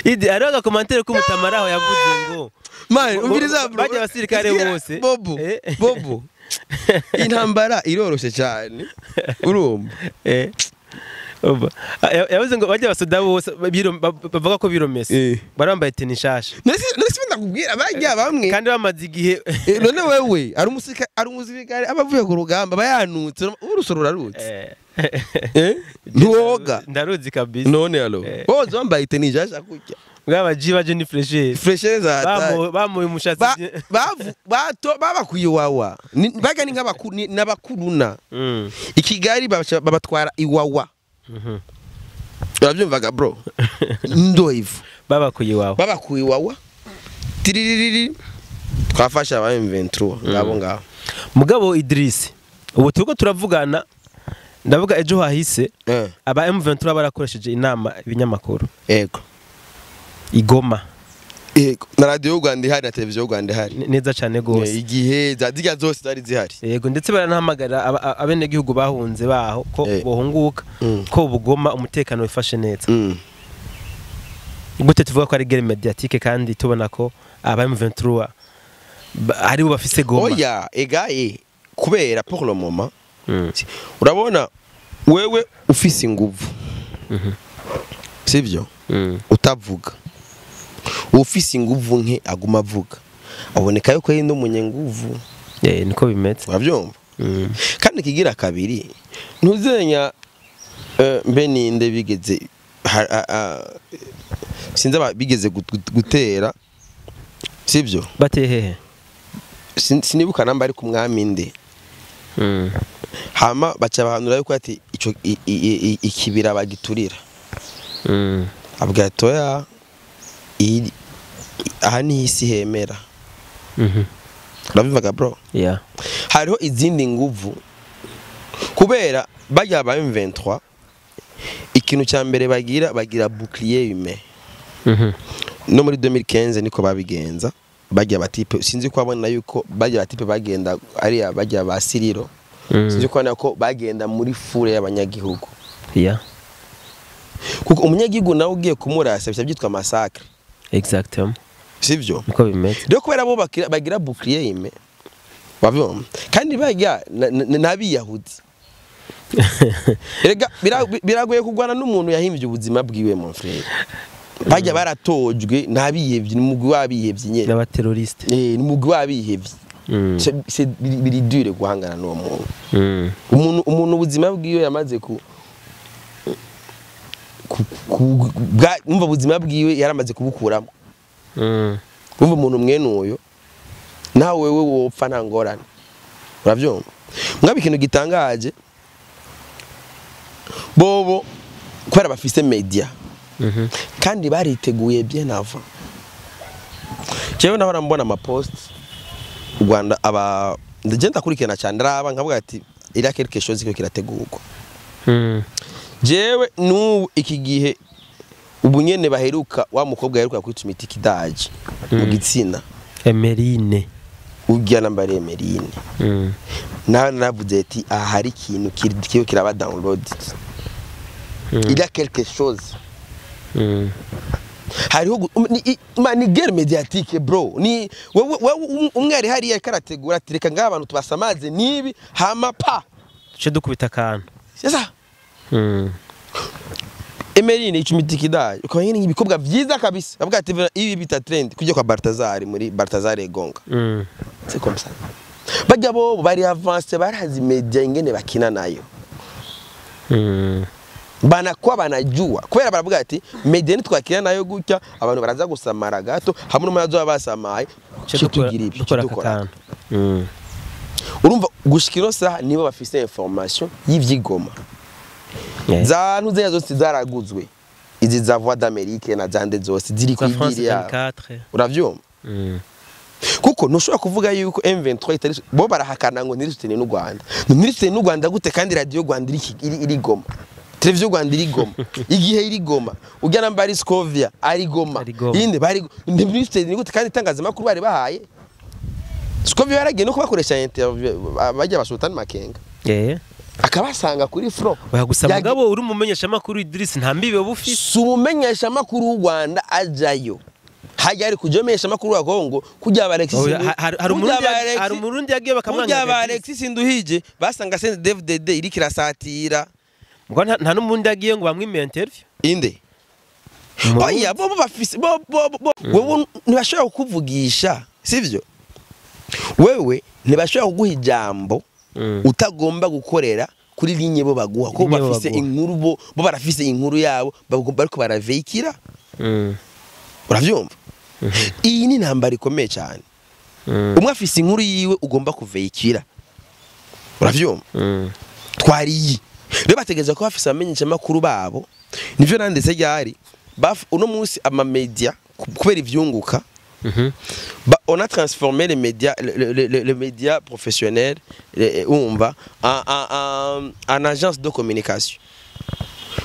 Idi aroga commentaire ko mutamaraho yavuze ngo man umviriza bro. Bajya abasirikare bose. Bobo. Bobo. Intambara iroroshe cyane. Urumva. Oba. Yavuze ngo bajya basoda bose bavuga ko biromese. Barambaye tenue nshasha. Nasi ndakubwira bajya bamwe. Kandi bamaze igihe. None wewe ari umusirikare abavuye ku rugamba bayanutse urusoro rurarutse. Ntuwoga. Ndaruzi kabisa. None alo. Bozo bambaye tenue nshasha kujya. Bwaba jiba je ni fresher. Fresher za bamuye umushatsi. Bato babakuye wawa. Baga ni nk'abakuru n'abakuruna. I Kigali babatwara iwawa. Urabyumvaga bro. Ndo hivyo. Babakuye iwawa. Babakuye iwawa. Tiririri. Twafasha aba M23 ngabo ngaho. Mugabo Idris, ubu turiko turavugana ndavuga ejo hahise aba M23 barakoresheje inama ibinyamakuru. Yego. Igoma. Yego, na radio y'u Rwanda ihari na televiziyo y'u Rwanda ihari. Neza cyane gose. Igihe zadiga zose zari zihari. Yego, ndetse baranahamagara abenegihugu bahunze baho ko bohunguka ko bugoma umutekano wifashe neza. Gute tuvuga ko ari guerre médiatique kandi tubona ko aba M23 ari bo bafise Goma. Oya, egaye kubera pour le moment. Urabona wewe ufise inguvu. Sivyo? Utavuga. Ufise inguvu nke aguma avuga. Aboneka yuko yindi umunyenguvu. Niko bimeze. Urabyumva? Kandi kigira kabiri ntuzenya mbe ninde bigeze sinza bigeze gutera sivyo? Bateye hehe? Sinibuka namba ari ku mwami nde. Hama baca bahanura yuko ati ico ikibira bagiturira. Abwira toya aha ni isi hemera. Urabivuga bro? Yeah. Hariho izindi nguvu kubera bajya ba M23 ikintu cya mbere bagira bouclier humain. No muri 2015 niko babigenza bajya batipe sinzi ko abona yuko bajya batipe bagenda ari bajya ba Siriro. Sinzi ko nako bagenda muri fure y'abanyagihugu. Yeah. Kuko umunyagihugu nawe ugiye kumurasa bisha byitwa massacre. Exactement. Sivyo? Niko bimeze. Rero kubera bo bagira bouclier humain. Bavyumva. Kandi bajya nabiyahudi. Erega biragoye kugwana n'umuntu yahimbye ubuzima bwiwe mon frère. Bajya baratojwe nabiyevye n'umugwi wabiyevye nyene. N'abaterroriste. N'umugwi wabiyevye. C'est biri dure guhangana n'uwo muntu. Umuntu ubuzima bwiwe yamaze ku umva ubuzima bwiwe yaramaze kubukuramo. Umva umuntu mwene uyo nawe wewe wopfa nta ngorane. Uravyumva? Mwabi ikintu gitangaje bobo kubera bafise media kandi bariteguye bien avant. Jewe nahora mbona ama post u Rwanda aba ndagenda kurikirana cyane ndaraba nkavuga ati ira quelque chose ko kirategurwa. Jewe n'ubu iki gihe ubu nyene baheruka wa mukobwa yaheruka kwituma ikidaje mu gitsina Emerine ujya nambare Emerine. Nawe naravuze ati aha hari ikintu kiyo kiraba download. Il y a quelque chose. Hariho ni guerre médiatique bro. Ni wewe umwe ari hariya karategura ati reka ngaha abantu tubasamaze nibi hama pa. Tuce dukubita akantu. C'est ça. Emerine icumitikidaye ukaba nyine ibikobwa byiza kabisa. Avuga ati ibi bita trend kujya kwa Baltazar muri Baltazar Egonga. C'est comme ça. Bajya bo bari avancé, barazi media ingene bakina nayo. Banakuwa banajua kubera baravuga ati media nitwakira nayo gutya abantu baraza gusamara gato hamwe n'umuyazo basamaye tugira ibi dukora. Urumva gushikiro saha nibo bafise information y'ivyigoma. Za ntuze zose zaraguzwe izi za Voix d'Amérique na zande zose ziri kwigiriya. Uravyumva? Kuko ntushobora kuvuga yuko M23 itari bo barahakana ngo ntirisutene n'u Rwanda. Ntirisutene n'u Rwanda gute kandi radio Rwanda iri Goma. Televiziyo Rwanda iri Goma. Igihe iri Goma. Ujya na Mbari Scovia ari Goma. Yinde bari ntirisutene gute kandi itangazamakuru bari bahaye. Scovia yaragiye no kubakoresha interview bajya basultani Makenga. Akabasanga kuri front. Oya gusa mugabo uri umumenyesha makuru Idris nta mbibe bufise. Si umumenyesha makuru w'u Rwanda ajayo. Hajya ari kujomesha makuru wa Kongo kujya aba Alexis hari umurundi yagiye bakamwanga. Kujya aba Alexis Nduhije basanga CNDD-FDD iri kirasatira. Ngo nta n'umurundi yagiye ngo bamwime interview. Inde. Oya bo bafise bo wewe ntibashobora kukuvugisha sivyo? Wewe ntibashobora kuguha ijambo utagomba gukorera kuri linye bo baguha ko bafise inkuru bo barafise inkuru yabo bagomba ariko baraveikira. Uravyumva? Iyi ni intambara ikomeye cyane. Umwe afise inkuru yiwe ugomba kuveikira. Uravyumva? Twariyi. Rero bategeza ko bafise abamenyesha makuru babo. Nivyo nanditse ryari uno munsi ama media kubera ivyunguka. On a transformé les médias, les médias professionnels, umva, en agence de communication.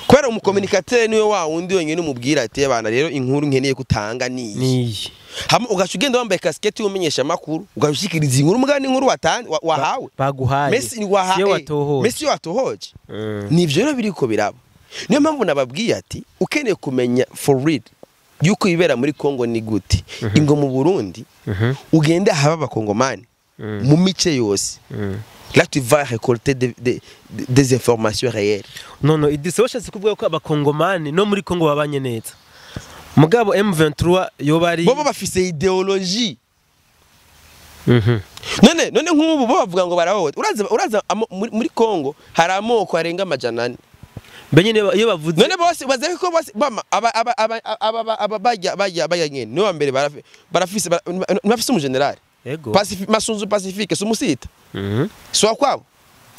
Kubera umucommunicateur niwe wa wundi wenyine umubwira ati abana rero inkuru nkeneye kutanga niyi. Hamwe ugaca ugenda wambaye casquette y'umenyesha makuru, ugashikiriza inkuru mugani inkuru wahawe. Baguhaye. Messi wahawe. Messi watohoje. Nivyo rero biriko biraba. Niyo mpamvu nababwiye ati ukeneye kumenya for real yuko ibera muri Kongo ni gute. Ingo mu Burundi ugende haba abakongomani mu mice yose. Là tu vas récolter des informations réelles. Non non, Idris washatse kuvuga ko abakongomani no muri Kongo babanye neza. Mugabo M23 yo bari bo bafise idéologie. None nkubu bo bavuga ngo barahohote. Uraza muri Kongo hari amoko arenga 400. Benye iyo bavuze none bose baze ko bose bama aba bajya nyene niwe wa mbere barafise bafise umugeneral. Yego. Masunzu Pacifique sumusita. Si wakwabo.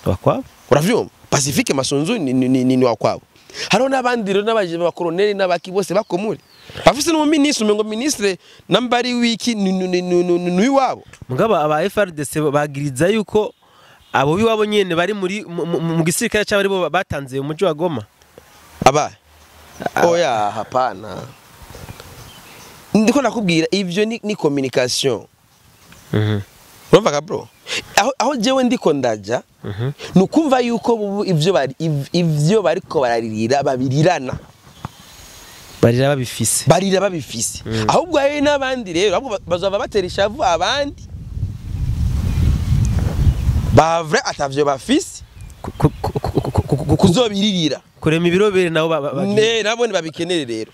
Wakwabo. Uravyumva? Pacifique Masunzu ni wakwabo. Hariho n'abandi rero n'abaje abakoroneri n'abaki bose bakomure. Bafise n'umuministre umengo ministre nambari wiki ni wabo. Mugabo aba FRDC bagiriza yuko abo biwabo nyene bari muri mu gisirikare cy'abari bo batanze umuji wa Goma. Aba oya hapana. Ndiko nakubwira ivyo ni communication. Urumva bro? Aho jewe ndiko ndaja nukumva yuko ivyo bariko bararirira babirirana. Barira babifise. Barira babifise. Ahubwo ayo n'abandi rero ahubwo bazava batera ishavu abandi. Bavre atavyo bafise kuzobiririra. Kurema ibirobere nabo ne nabo babikenere rero.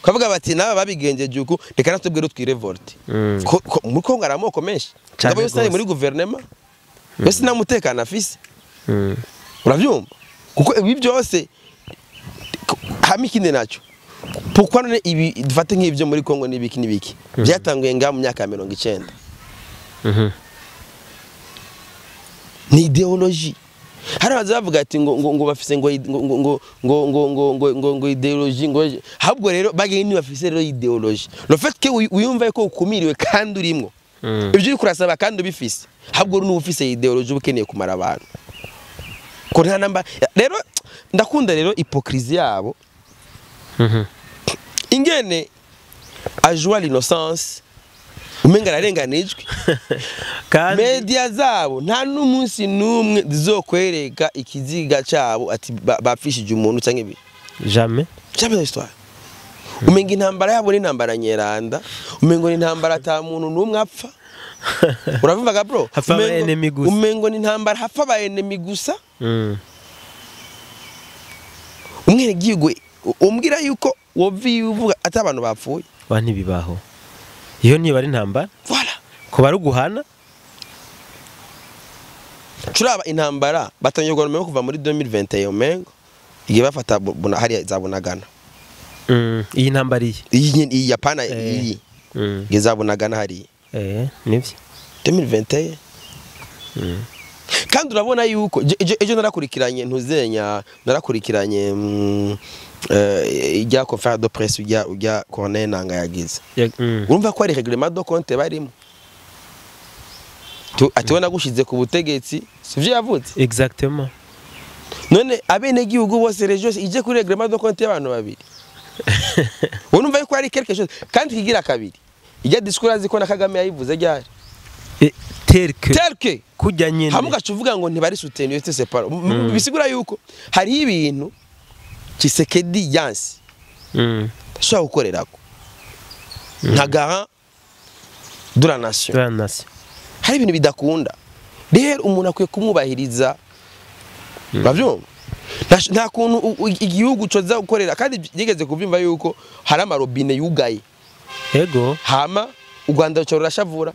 Kavuga bati naba babigenjeje uku reka natubwire twirevolte. Muri Kongo hari amoko menshi. Ngabo yose ari muri gouvernement. Yose nta mutekano afise. Uravyumva? Kuko ibi byose hama ikindi naco. Pourquoi none ibi dufate nk'ivyo muri Kongo nibiki nibiki byatanguye nga mu myaka ya 90. Ni idéologie. Hari abazavuga ati ngo ngo ngo bafise ngo ngo ngo ngo ngo ngo ngo ngo ngo idéologie ngo ahubwo rero bageye ni bafise rero idéologie. Le fait que uyumva ko ukumiriwe kandi urimwo. Ibyo uri kurasaba kandi ubifise. Ahubwo uri n'ufise idéologie ukeneye kumara abantu. Ko nta namba rero ndakunda rero hypocrisie yabo. Ingene ajwa l'innocence umenga ararenganijwe. Kandi media zabo nta n'umunsi numwe zizokwereka ikiziga cabo ati bapfishije umuntu canke ibi. Jamais. Jamais histoire. Umenga intambara yabo ni intambara nyeranda, umengo ni intambara ata muntu numwe apfa. Uravuga bro? Umengo ni intambara hapfa ba enemy gusa. Umwere gigwe umbwira yuko wovi uvuga ati abantu bapfuye. Ba ntibibaho. Iyo niba ari intambara. Voilà. Ko bari guhana Turaba intambara batangiye kurwana kuva muri 2021 mengo igihe bafata hariya za Bunagana. Iyi ntambara iyi Japana iyi igihe za Bunagana hariya. Nivyo 2021. Kandi urabona yuko ejo narakurikiranye ntuzenya narakurikiranye ijya conférence de presse ujya Corneille Nanga yagize. Urumva ko ari règlement de compte barimo. Atubona gushize ku butegetsi sivyo yavutse. Exactement. None abene gihugu bose region ije kuri règlement de compte y'abantu babiri. Urumva yuko ari quelque chose kandi kigira kabiri. Ijya discours azi ko na Kagame yayivuze ryari. Tel que kujya nyene. Hamwe ugacuvuga ngo ntibari soutenir c'est pas. Bisigura yuko hari ibintu Tshisekedi yansi. Ashobora gukorerako. Nka garant de la nation. De la nation. Hari ibintu bidakunda. Rero umuntu akwiye kumwubahiriza. Uravyumva? Nta kuntu igihugu coza gukorera kandi yigeze kuvyumva yuko hari amarobine yugaye. Yego. Hama u Rwanda ruca rurashavura.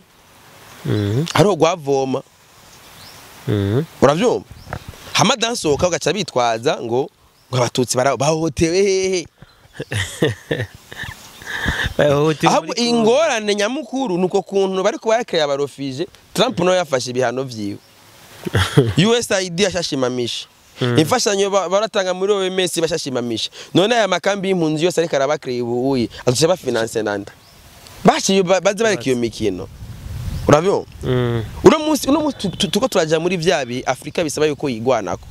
Hari rwavoma. Uravyumva? Hama dansohoka ugaca bitwaza ngo abatutsi bahohotewe hehe. Ahubwo ingorane nyamukuru nuko kuntu bariko barakrea abarofije Trump no yafashe ibihano vyiwe. USAID yashashimamisha. Imfashanyo baratanga muri OMS bashashimamisha. None aya makambi y'impunzi yose ariko arabakrea ubuye azoca bafinance nanda. Baciye baze bareka iyo mikino. Uravyumva? Uno munsi tuko turaja muri vyabi Afrika bisaba yuko yigwanako.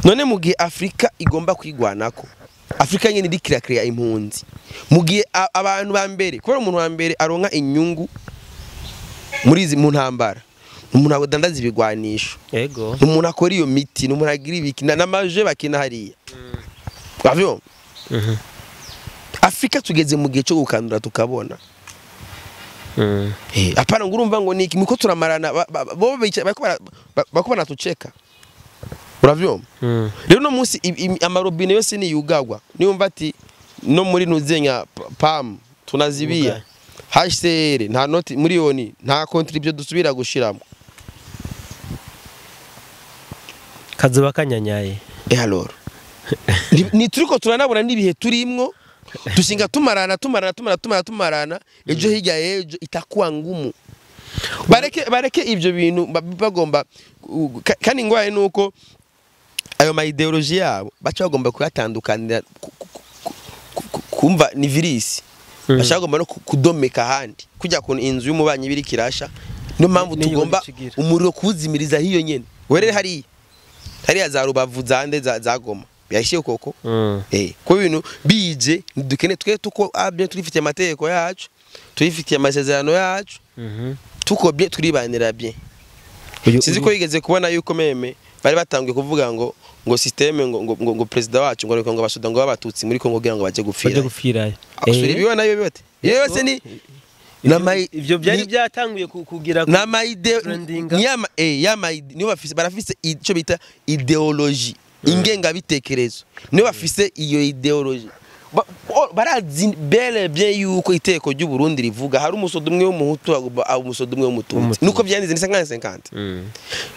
None mu gihe Afrika igomba kwigwanako, Afrika nyene irikira krea impunzi. Mu gihe abantu ba mbere, kubera umuntu wa mbere aronka inyungu muri izi mu ntambara, umuntu adandaza ibigwanisho. Yego. Umuntu akora iyo miti, umuntu agira ibiki n'amaje bakina hariya. Uravyumva? Afrika tugeze mu gihe cyo gukandura tukabona. Apana ngurumva ngo niki muko turamarana bo bariko banatucheka. Uravyumva? Rero no munsi amarobine yose ni yugagwa. Niyo ati no muri nuzenya PAM tunazibia. HCR nta noti miliyoni nta contribution dusubira gushiramo. Kazoba kanyanyaye. Alors. Ni turiko turanabona nibihe turimwo dushinga tumarana ejo hirya ejo itakuwa ngumu. Bareke ivyo bintu bagomba kandi ngwaye nuko ayo ma ideologie yabo baca bagomba kuyatandukanira kumva ni virus. Baca bagomba no kudomeka handi kujya ku inzu y'umubanyi biri kirasha. Niyo mpamvu tugomba umuriro kuzimiriza hiyo nyene. Werere hariya za Rubavu zande za Goma yashiye koko. Ko ibintu bije dukene twe tuko abye turifite amategeko yacu, turifite amasezerano yacu. Tuko bien turibanira bien. Sinzi ko yigeze kubona yuko meme bari batangiye kuvuga ngo systeme ngo president wacu ngo ngo abasoda ngo abatutsi muri Kongo kugira ngo baje gupfira. Asubira ibiwa nayo bibate. Yose ni ivyo byari byatanguye kugira na maide nyama yama niyo bafise barafise ico bita ideologie ingenga bitekerezo. Niyo bafise iyo ideologie. Barazi bel bien yuko iteko ry'u Burundi rivuga hari umusodo umwe w'umuhutu umusodo umwe w'umututsi. Nuko byandize ni 50-50.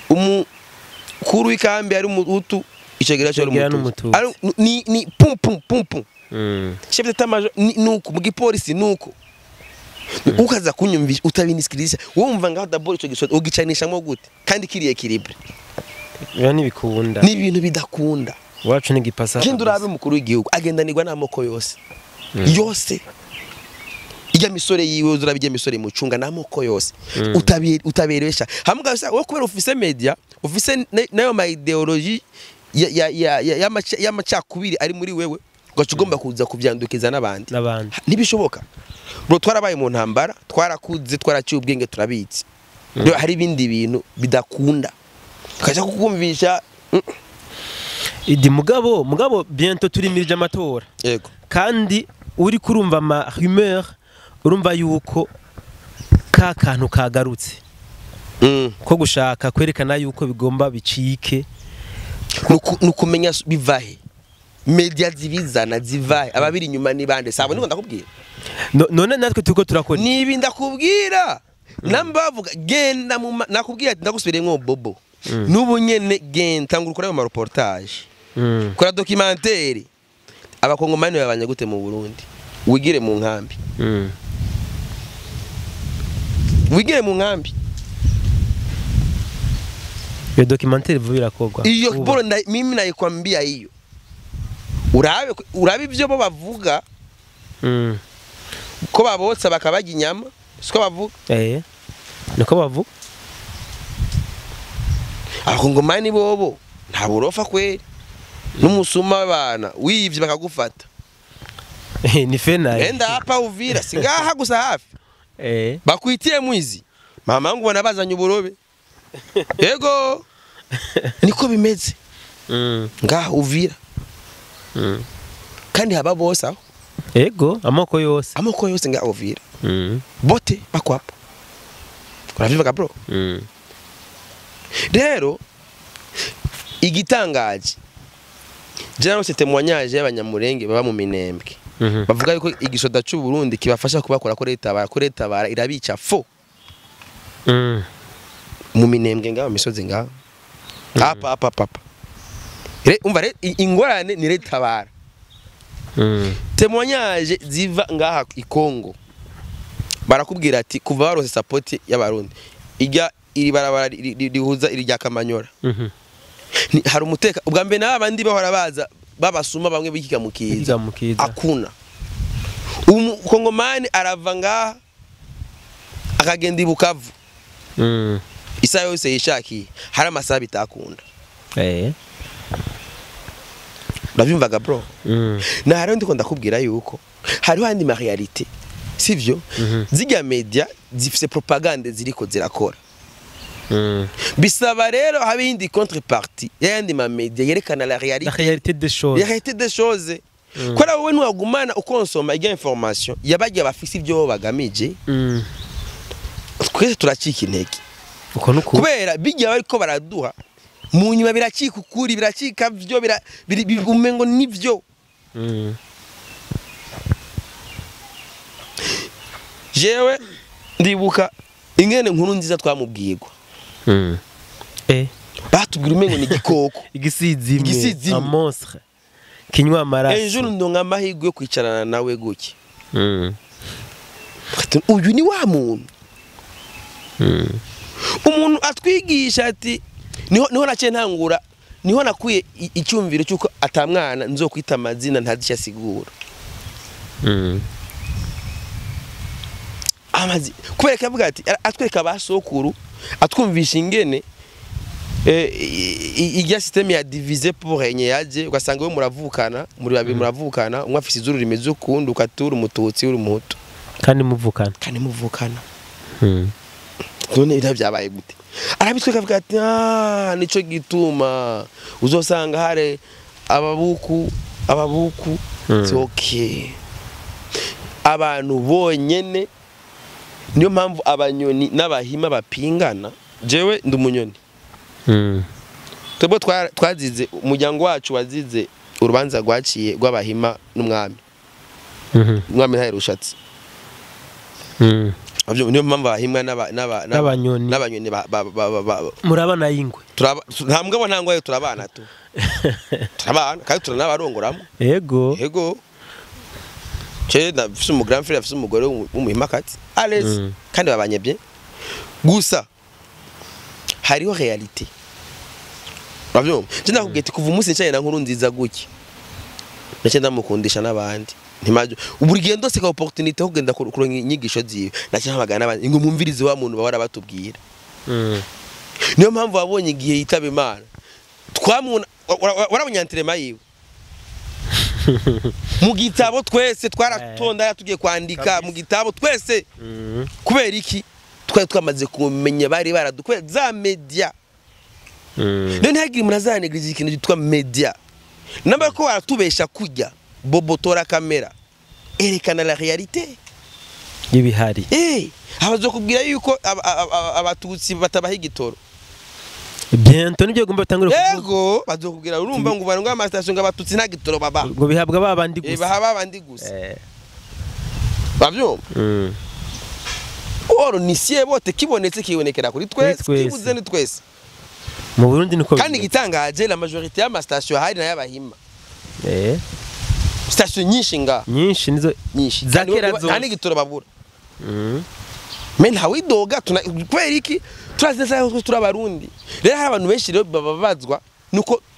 Umukuru w'ikambi ari umuhutu icegera cyo ari umututu. Ni pum pum pum pum. Chef d'état major nuko mu gipolisi nuko ukaza kunyumvisha utabinisikiriza wumva ngaho d'abord ico gisodo ugicanishamo gute kandi kiriye équilibre. Biba nibikunda. Ni ibintu bidakunda. Wacu ni gipasa. Kindi urabe mukuru w'igihugu agendanirwa n'amoko yose. Yose. Ijya misore yiwe uzurabe ijya misore mucunga n'amoko yose. Utaberesha. Hamwe wo kubera ufise media, ufise nayo ma ideologie ya ya ya y'amacakubiri ari muri wewe, ugaca ugomba kuza kubyandukiza n'abandi. Ntibishoboka. Bro twarabaye mu ntambara, twarakuze, twaraciye ubwenge turabitse. Rero hari ibindi bintu bidakunda. Tukaja kukumvisha Idi mugabo bientôt turimirije amatora. Yego. Kandi uri kurumva ama rumeur urumva yuko ka kantu kagarutse. Ko gushaka kwerekana yuko bigomba bicike. Nukumenya bivahe. Media zibizana zivahe ababiri inyuma ni bande sabo niko ndakubwira. None natwe tuko turakora. Nibi ndakubwira. Namba bavuga genda nakubwiye ati ndagusubiremwo Bobo. N'ubu nyene genda tangura ukora ayo mareportage. Kora documentaire. Abakongomani babanye gute mu Burundi? Wigire mu nkambi. Wigire mu nkambi. Iyo documentaire vuba irakorwa. Iyo boro mimi nayikwambia hiyo. Urabe ivyo bo bavuga. Ko babotsa bakabaga inyama, siko bavuga. Niko bavuga. Abakongomani bobo nta burofa kweri. N'umusuma w'abana wivye bakagufata. Ni fena. Enda hapa Uvira, singaha gusa hafi. Bakwitiye mwizi. Mama wangu wanabazanye uburobe. Yego. Niko bimeze. Ngaha Uvira. Kandi haba bose aho. Yego, amoko yose. Amoko yose ngaha Uvira. Bote bako hapo. Uravivuga bro? Rero igitangaje Jean témoignage y'abanyamurenge baba mu Minembwe. Bavuga yuko igisoda cy'u Burundi kibafasha kubakora ko leta bara irabica fo. Mu Minembwe ngaho misozi ngaho. Apa apa papa. Umva re ingorane ni leta bara. Témoignage ziva ngaha i Kongo. Barakubwira ati kuva barose support y'abarundi. Ijya iri barabara rihuza iri rya Kamanyora. Hari umuteka ubwa mbere n'abandi bahora baza babasuma bamwe bikika mukiza akuna umukongomani arava ngaha akagenda ibukavu isaha yose yishakiye hari amasaha bitakunda uravyumvaga bro. Na hariho ndiko ndakubwira yuko hariho andi ma realite sivyo zijya media zifise propagande ziriko zirakora. Bisaba rero habe indi contrepartie yandi ma media yerekana la réalité, la réalité des choses, la réalité des choses. Kora wowe ntiwagumana ukonsoma ijya information yabagiye bafise ibyo bagamije. Twese turacika intege kubera bijya bariko baraduha mu nyuma biracika ukuri biracika byo umengo nivyo. Jewe ndibuka ingene nkuru nziza twamubwirwa. Batubwira umengo ni igikoko igisizimwe, un monstre kinywa amaraso. Ejo ndonga amahirwe yo kwicarana nawe guke. Uyu ni wa muntu. Umuntu atwigisha ati niho naciye ntangura, niho nakuye icyumviro cyuko atamwana nzokwita amazina ntazisha sigura. Amazi kubera avuga ati atwereka abasokuru atwumvisha ingene ijya system ya diviser pour régner yaje ugasanga we muravukana muri babiri muravukana umwe afise izuru rimeze ukundi ukatura umututsi uri umuhutu kandi muvukana. None ira byabaye gute? Arabitweka avuga ati nico gituma uzosanga hare ababuku it's okay. Abantu bonyene niyo mpamvu abanyoni n'abahima bapingana. Jewe ndi umunyoni. Twebwe twazize umuryango wacu wazize urubanza rwaciye rw'abahima n'umwami. Umwami ntaherushatse. Niyo mpamvu abahima n'abanyoni murabana y'ingwe. Nta mugabo nta ngwayo turabana tu. Turabana kandi turanabarongoramo. Yego. Yego. Che ndafise umu grand frère afise umugore w'umuhimakati. Allez kandi babanye bien. Gusa hariho realite. Uravyumva? Je ndakubwiye ati kuva umunsi ncaye na nkuru nziza guki. Nace ndamukundisha n'abandi. Ntimaje buri gihe ndose ka opportunité yo kugenda kuronka inyigisho ziwe. Nace mpamagana n'abandi ngo mumvirize wa muntu bahora batubwira. Niyo mpamvu wabonye igihe yitaba Imana. Twamuna warabonye entraînement yiwe. Mu gitabo twese twaratonda tugiye kwandika mu gitabo twese. Kubera iki? Twari twamaze kumenya bari baradukwe za media. None ntihagire umuntu azanegirije ikintu cyitwa media. Namba ko baratubesha kujya bobotora kamera erekana la réalité y'ibihari. Abazokubwira yuko abatutsi batabaha igitoro. Bientôt nibyo gomba batangura kuvuga. Yego bazokubwira urumva ngo barangwa ama station ngo abatutsi nta gitoro baba. Ngo bihabwa babandi gusa. Baha babandi gusa. Bavyumva? Or ni sie bote kibonetse kibonekera kuri twese, kibuze ni twese. Mu Burundi niko. Kandi gitangaje la majorité y'ama station hari na y'abahima. Station nyinshi nga. Nyinshi nizo nyinshi. Kandi gitora babura. Men ntawidoga kubera iki turazi neza ko turi abarundi. Rero hari abantu benshi rero bababazwa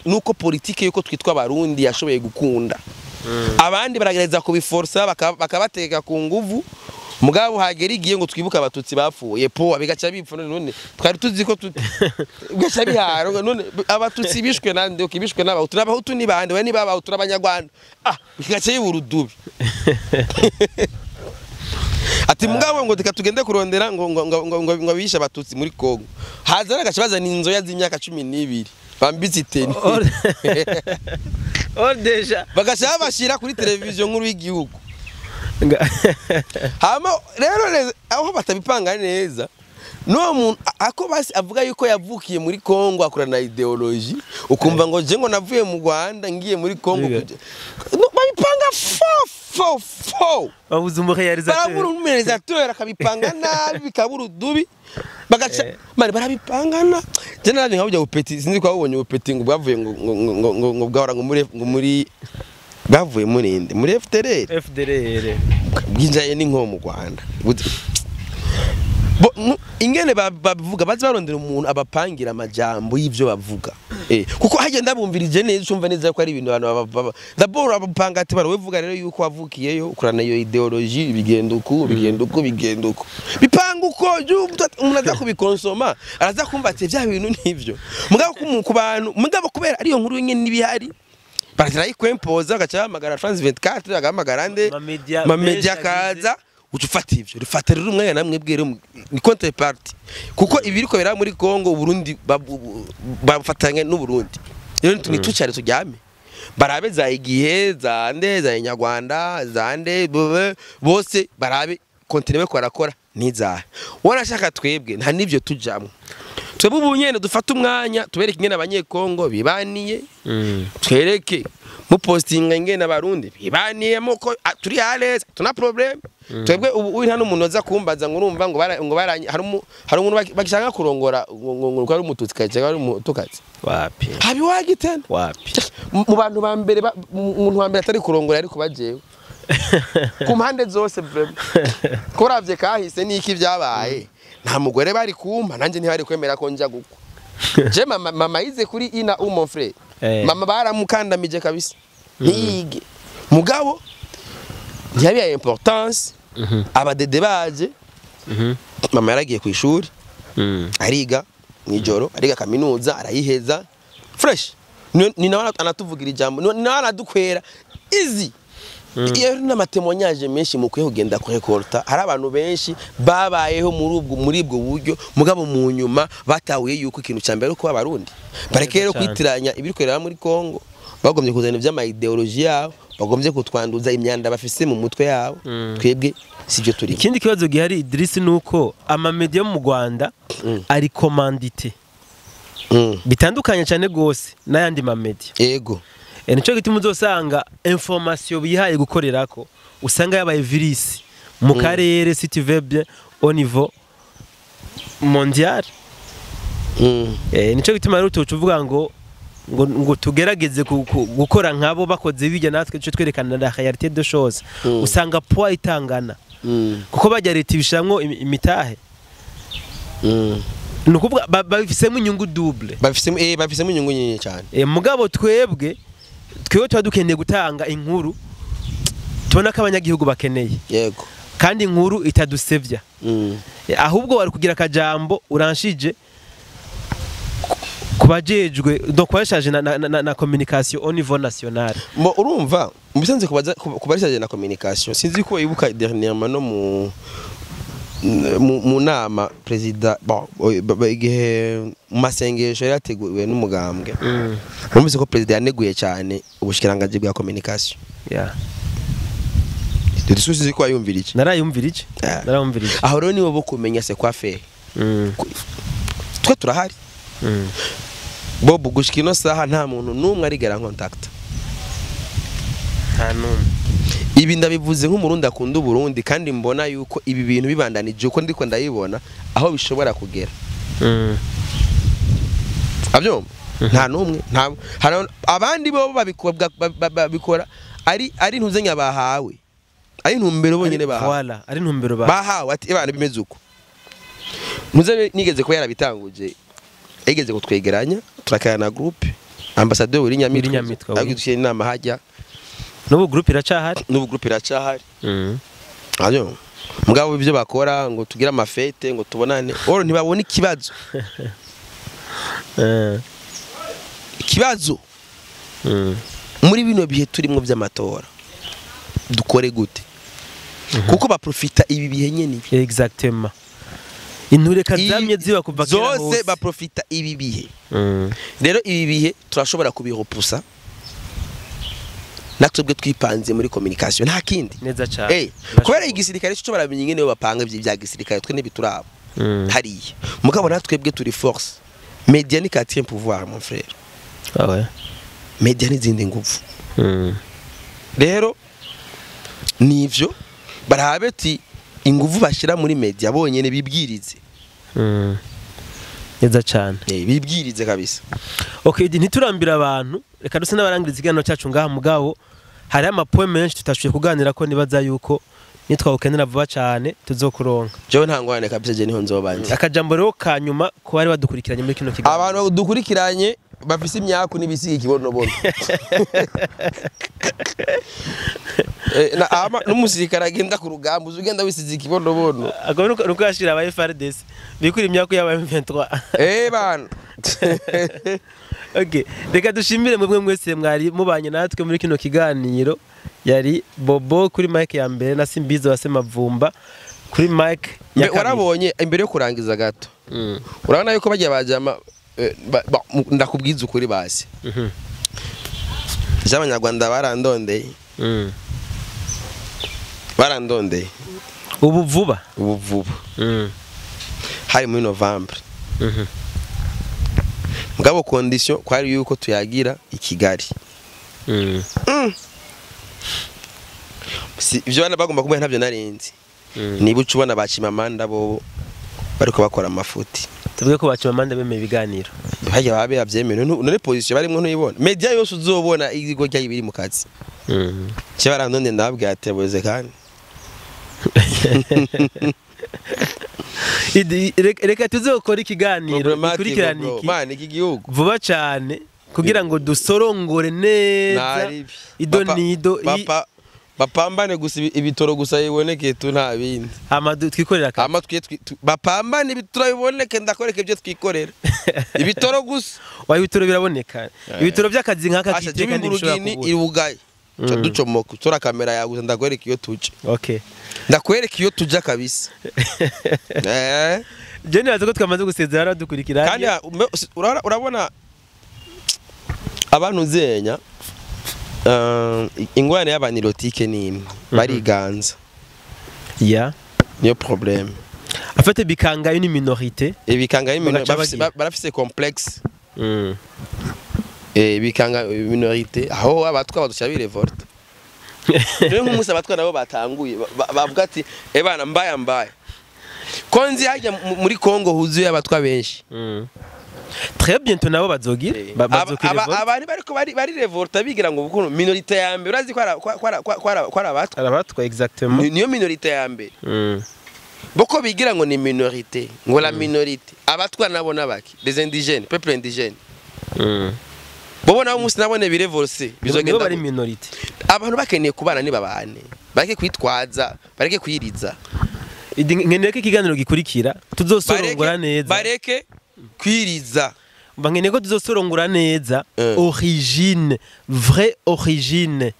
nuko politike yuko twitwa abarundi yashoboye gukunda. Abandi baragereza kubiforsa bakabateka ku nguvu. Mugabo hagera igiye ngo twibuka abatutsi bapfuye po abigaca bipfa none twari tuzi ko bigaca biharo none abatutsi bishwe nande ukibishwe n'abahutu n'abahutu ni bande we ni babahutu n'abanyarwanda bigaca yiburudubi. Ati mugabo ngo reka tugende kurondera ngo ngo ngo ngo ngo bishe abatutsi muri Kongo haza nagaca bazana inzoya z'imyaka 12 bambitse iteni deja bagaca bashira kuri televiziyo nkuru y'igihugu. Hama rero aho batabipanga neza no muntu ako basi avuga yuko yavukiye muri Kongo akorana ideology ukumva ngo je ngo navuye mu Rwanda ngiye muri Kongo babipanga fo babuze umurealisateur barabura umurealisateur akabipanga nabi bikabura udubi bagaca mari barabipangana. Je naje nkabujya upeti sinzi ko wabonye upeti ngo bwavuye ngo ngo ngo bwahora ngo muri bavuye muri inde muri FDLR bwinjaye n'inko mu Rwanda. Bo ingene bavuga bazi barondera umuntu abapangira amajambo y'ivyo bavuga kuko hagenda bumvirije neza umva neza ko ari ibintu abantu d'abord abapanga ati barawevuga rero yuko wavukiyeyo ukurana iyo ideology bigenda uku bigenda uku bigenda uku bipanga uko umuntu aza kubikonsoma araza kumva ati bya bintu nivyo mugabo ku bantu mugabo kubera ari iyo nkuru nyene nibihari baratira ikwempoza agaca hamagara France 24 agahamagara nde ma media kaza ucufata ivyo rifata rero umwanya namwe bwere ni contrepartie kuko ibiriko bera muri Kongo Burundi bafatanye n'u Burundi rero ntitucare tujyame barabe za igihe za nde za Nyarwanda za nde bose barabe continue ko barakora niza wanashaka twebwe nta nivyo tujamwe twebwe ubu nyene dufata umwanya tubereke ingene abanyekongo bibaniye twereke mu postinga ingene abarundi bibaniye muko turi à l'aise tuna problème twebwe ubu nta n'umuntu aza kumbaza ngo urumva ngo ngo hari umuntu bagishaka kurongora ngo ngo ari umututsi kaje ari umutukazi wapi habi wagitena wapi mu bantu ba mbere umuntu wa mbere atari kurongora ariko bajewe ku mpande zose vraiment koravye kahise niki byabaye nta mugore bari kumpa nanje ntibari kwemera ko nja gukwa je mama yize kuri ina u mon frère mama baramukandamije kabisa ntiyige mugabo ntiyabiye importance abadede baje mama yaragiye ku ishuri ariga mwijoro ariga kaminuza arayiheza fresh ni nawe anatuvugira ijambo ni nawe anadukwera easy iyo n'amatemonyage menshi mukwiye kugenda kurekorta hari abantu benshi babayeho muri ubwo buryo mugabo mu nyuma batahuye yuko ikintu cya mbere uko abarundi bareke rero kwitiranya ibirikorera muri Kongo bagombye kuzana ivy'ama ideology yabo bagombye kutwanduza imyanda bafise mu mutwe yabo twebwe sivyo turi. Ikindi kibazo gihari Idris nuko ama media mu Rwanda ari commandité bitandukanye cyane gose n'ayandi ma media yego nico gituma uzosanga information bihaye gukorerako usanga yabaye virus mu karere si tu veux bien au niveau mondial. Nico gituma rero tuvuga ngo ngo tugerageze gukora nkabo bakoze bijya natwe cyo twerekana la réalité de choses usanga poids itangana kuko bajya leta ibishamwo imitahe nukuvuga babifisemo inyungu double babifisemo inyungu nyinshi cyane. Mugabo twebwe tuba dukeneye gutanga inkuru tubona ko abanyagihugu bakeneye yego kandi inkuru itadusevya ahubwo wari kugira akajambo uranshije kubajejwe donc kwashaje na communication au niveau national. Mo urumva mubisanze kubarishaje na communication sinzi ko ibuka dernièrement no mu nama president bon igihe mu masengesho yarateguwe n'umugambwe numvise ko president yaneguye cyane ubushikiranganje bwa communication. Yeah. Dusubize ko ayumvira iki narayumvira iki aho rero nibo bo kumenya c'est quoi faire twe turahari Bob gushika ino saha nta muntu numwe arigera contact. Nta n'umwe. Ibi ndabivuze nk'umurundi akunda Uburundi, kandi mbona yuko ibi bintu bibandanije uko ndiko ndayibona aho bishobora kugera. Abyumva? Nta n'umwe, nta abandi bo babikora ari ntuzenya bahawe, ari ntumbero bonyene bahawe. Voilà, ari ntumbero bahawe ati ebana bimeze uko. Muze nigeze ko yarabitanguje, yigeze kutwegeranya turakana na groupe ambassadeur uri Nyamitwe, agidushyira inama hajya. N'ubu groupe iracahari, n'ubu groupe iracahari. Ayo mugabo ibyo bakora ngo tugira amafete ngo tubonane, oro ntibabona ikibazo. Ikibazo muri bino bihe turimo by'amatora dukore gute? Kuko baprofita ibi bihe nyene. Exactement. Intureka zamye ziba kuva kera zose baprofita ibi bihe. Rero ibi bihe turashobora kubiropusa natwe twipanze muri communication, nta kindi. Neza cyane. Kubera igisirikare cyo baramenye ingene bapanga ibya gisirikare, twe ntibiturabo hariya. Mugabo natwebwe turi force. Media ni quatrième pouvoir mon frère. Ah ouais. Media ni zindi nguvu. Rero nivyo barabe ati inguvu bashira muri media bonyene bibwirize. Neza cyane. Bibwirize kabisa. Okay, ntiturambira abantu, reka duse n'abarangiriza ikiganiro cyacu ngaha. Mugabo hari ama point menshi tutashoboye kuganira ko nibaza yuko nitwawukenera vuba cyane tuzokuronka. Jewe nta ngorane kabisa, je niho nzobanje. Akajambo rero ka nyuma ko bari badukurikiranye muri kino kiganiro. Abantu dukurikiranye bafise imyaku n'ibisiga ikibonobono. Na ama n'umusirikare agenda ku rugamba uzugenda wisize ikibonobono. Ago nuko yashira aba FARDC bikuri imyaku y'aba M23. Bana. Okay, reka dushimire mwebwe mwese mwari mubanye natwe muri kino kiganiro. Yari Bobo kuri mic ya mbere na Simbizo wa Semavumba kuri mic ya kabiri. Warabonye imbere yo kurangiza gato. Urabona yuko bagiye bajama ndakubwiza ukuri basi. Abanyarwanda barandondeye. Barandondeye. Ubu vuba. Ubu vuba. Hari muri November. Mugabo condition kwari yuko tuyagira i Kigali. Si ibyo bana bagomba kumenya ntavyo narinzi. Niba ucubona bacimamanda bo bariko bakora amafuti. Tuvuge ko bacimamanda bemeye ibiganiro. Hajya babe yavyemeye none position barimwe ntuyibona. Media yose uzobona igigo rya ibiri mu kazi. Cyo barandonde ndababwira ati boze kandi. Reka tuzokora ikiganiro gikurikirana iki. Mane iki gihugu vuba cyane kugira ngo dusorongore neza ido nido bapambane gusa ibitoro gusa iboneke tu nta bindi. Ama twikorera ka. Ama twiye bapambane ibitoro biboneke ndakoreka ibyo twikorera. Ibitoro gusa. Wa ibitoro biraboneka. Ibitoro by'akazi nkaka kiteka ntibishobora kubura. Ibugaye. Cyo ducomoka tora kamera yaguze ndakwereka iyo tuje. Okay. Ndakwereka iyo tuja kabisa. Je nibaza ko twamaze gusezera dukurikira. Kandi urabona abantu zenya ingwane y'abanirotike ni imwe bariganza. Ya niyo problème. En fait bikanga une minorité. Bikanga une minorité barafise complexe. Bikanga minorité aho abatwa badusha birevolte. Rero nk'umunsi abatwa nabo batanguye bavuga ati ebana mbaya mbaya. Konzi hajya muri Kongo huzuye abatwa benshi. Très bientôt nabo bazogira bazokira abantu bariko bari revolta bigira ngo bukuno minorité ya mbere urazi ko ara abatwa exactement niyo minorité ya mbere. Boko bigira ngo ni minorité ngo la minorité abatwa nabo nabaki les indigènes peuple indigène. Bobo nabo umunsi nabone birevolse bizogenda bari minorité. Abantu bakeneye kubana ni babane bareke kwitwaza bareke kwiriza. Nkeneye ko ikiganiro gikurikira tuzosorongora neza bareke kwiriza. Nkeneye ko tuzosorongora neza origine vraie origine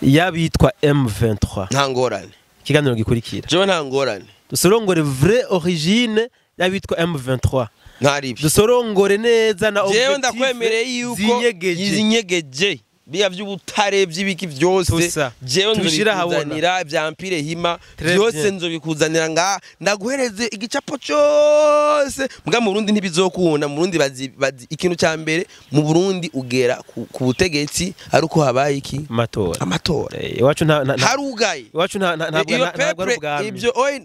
y'abitwa M23. Nta ngorane. Ikiganiro gikurikira jewe nta ngorane. Dusorongore vraie origine y'abitwa M23. Ntari dusorongore neza na objectif. Jewe ndakwemereye yuko izinyegeje Biya vy'ubutare, vy'ibiki vyose, Tusa. jewe Tubishire ahabona. nzobikuzanira, vya Empire Hima Très vyose bien. nzobikuzanira, nga ndaguhereze igicapo cose. Mbwa mu Burundi ntibizokunda. Mu Burundi bazi ikintu ca mbere, mu Burundi ugera ku butegetsi ari uko habaye iki? Amatora. Amatora. Iwacu Harugaye. Iwacu ntabwo Iyo ntabwo ari peuple ubwami. Ibyo oye,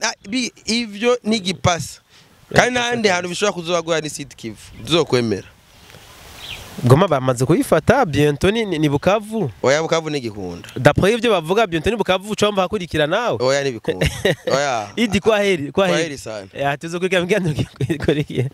ivyo ni gipasa, kandi n'ahandi hantu bishobora kuzobagora ni Sud Kivu tuzokwemera. Goma bamaze kuyifata, bientôt ni Bukavu. Oya, Bukavu nigikunda. D'après ivyo bavuga, bientôt ni Bukavu, ucomba hakurikira nawe. Oya, nibikunda, oya. Idi, kwa heri, kwa Kwaheri heri sana. Ya, tuzokurikira mu kiganiro gikurikiye.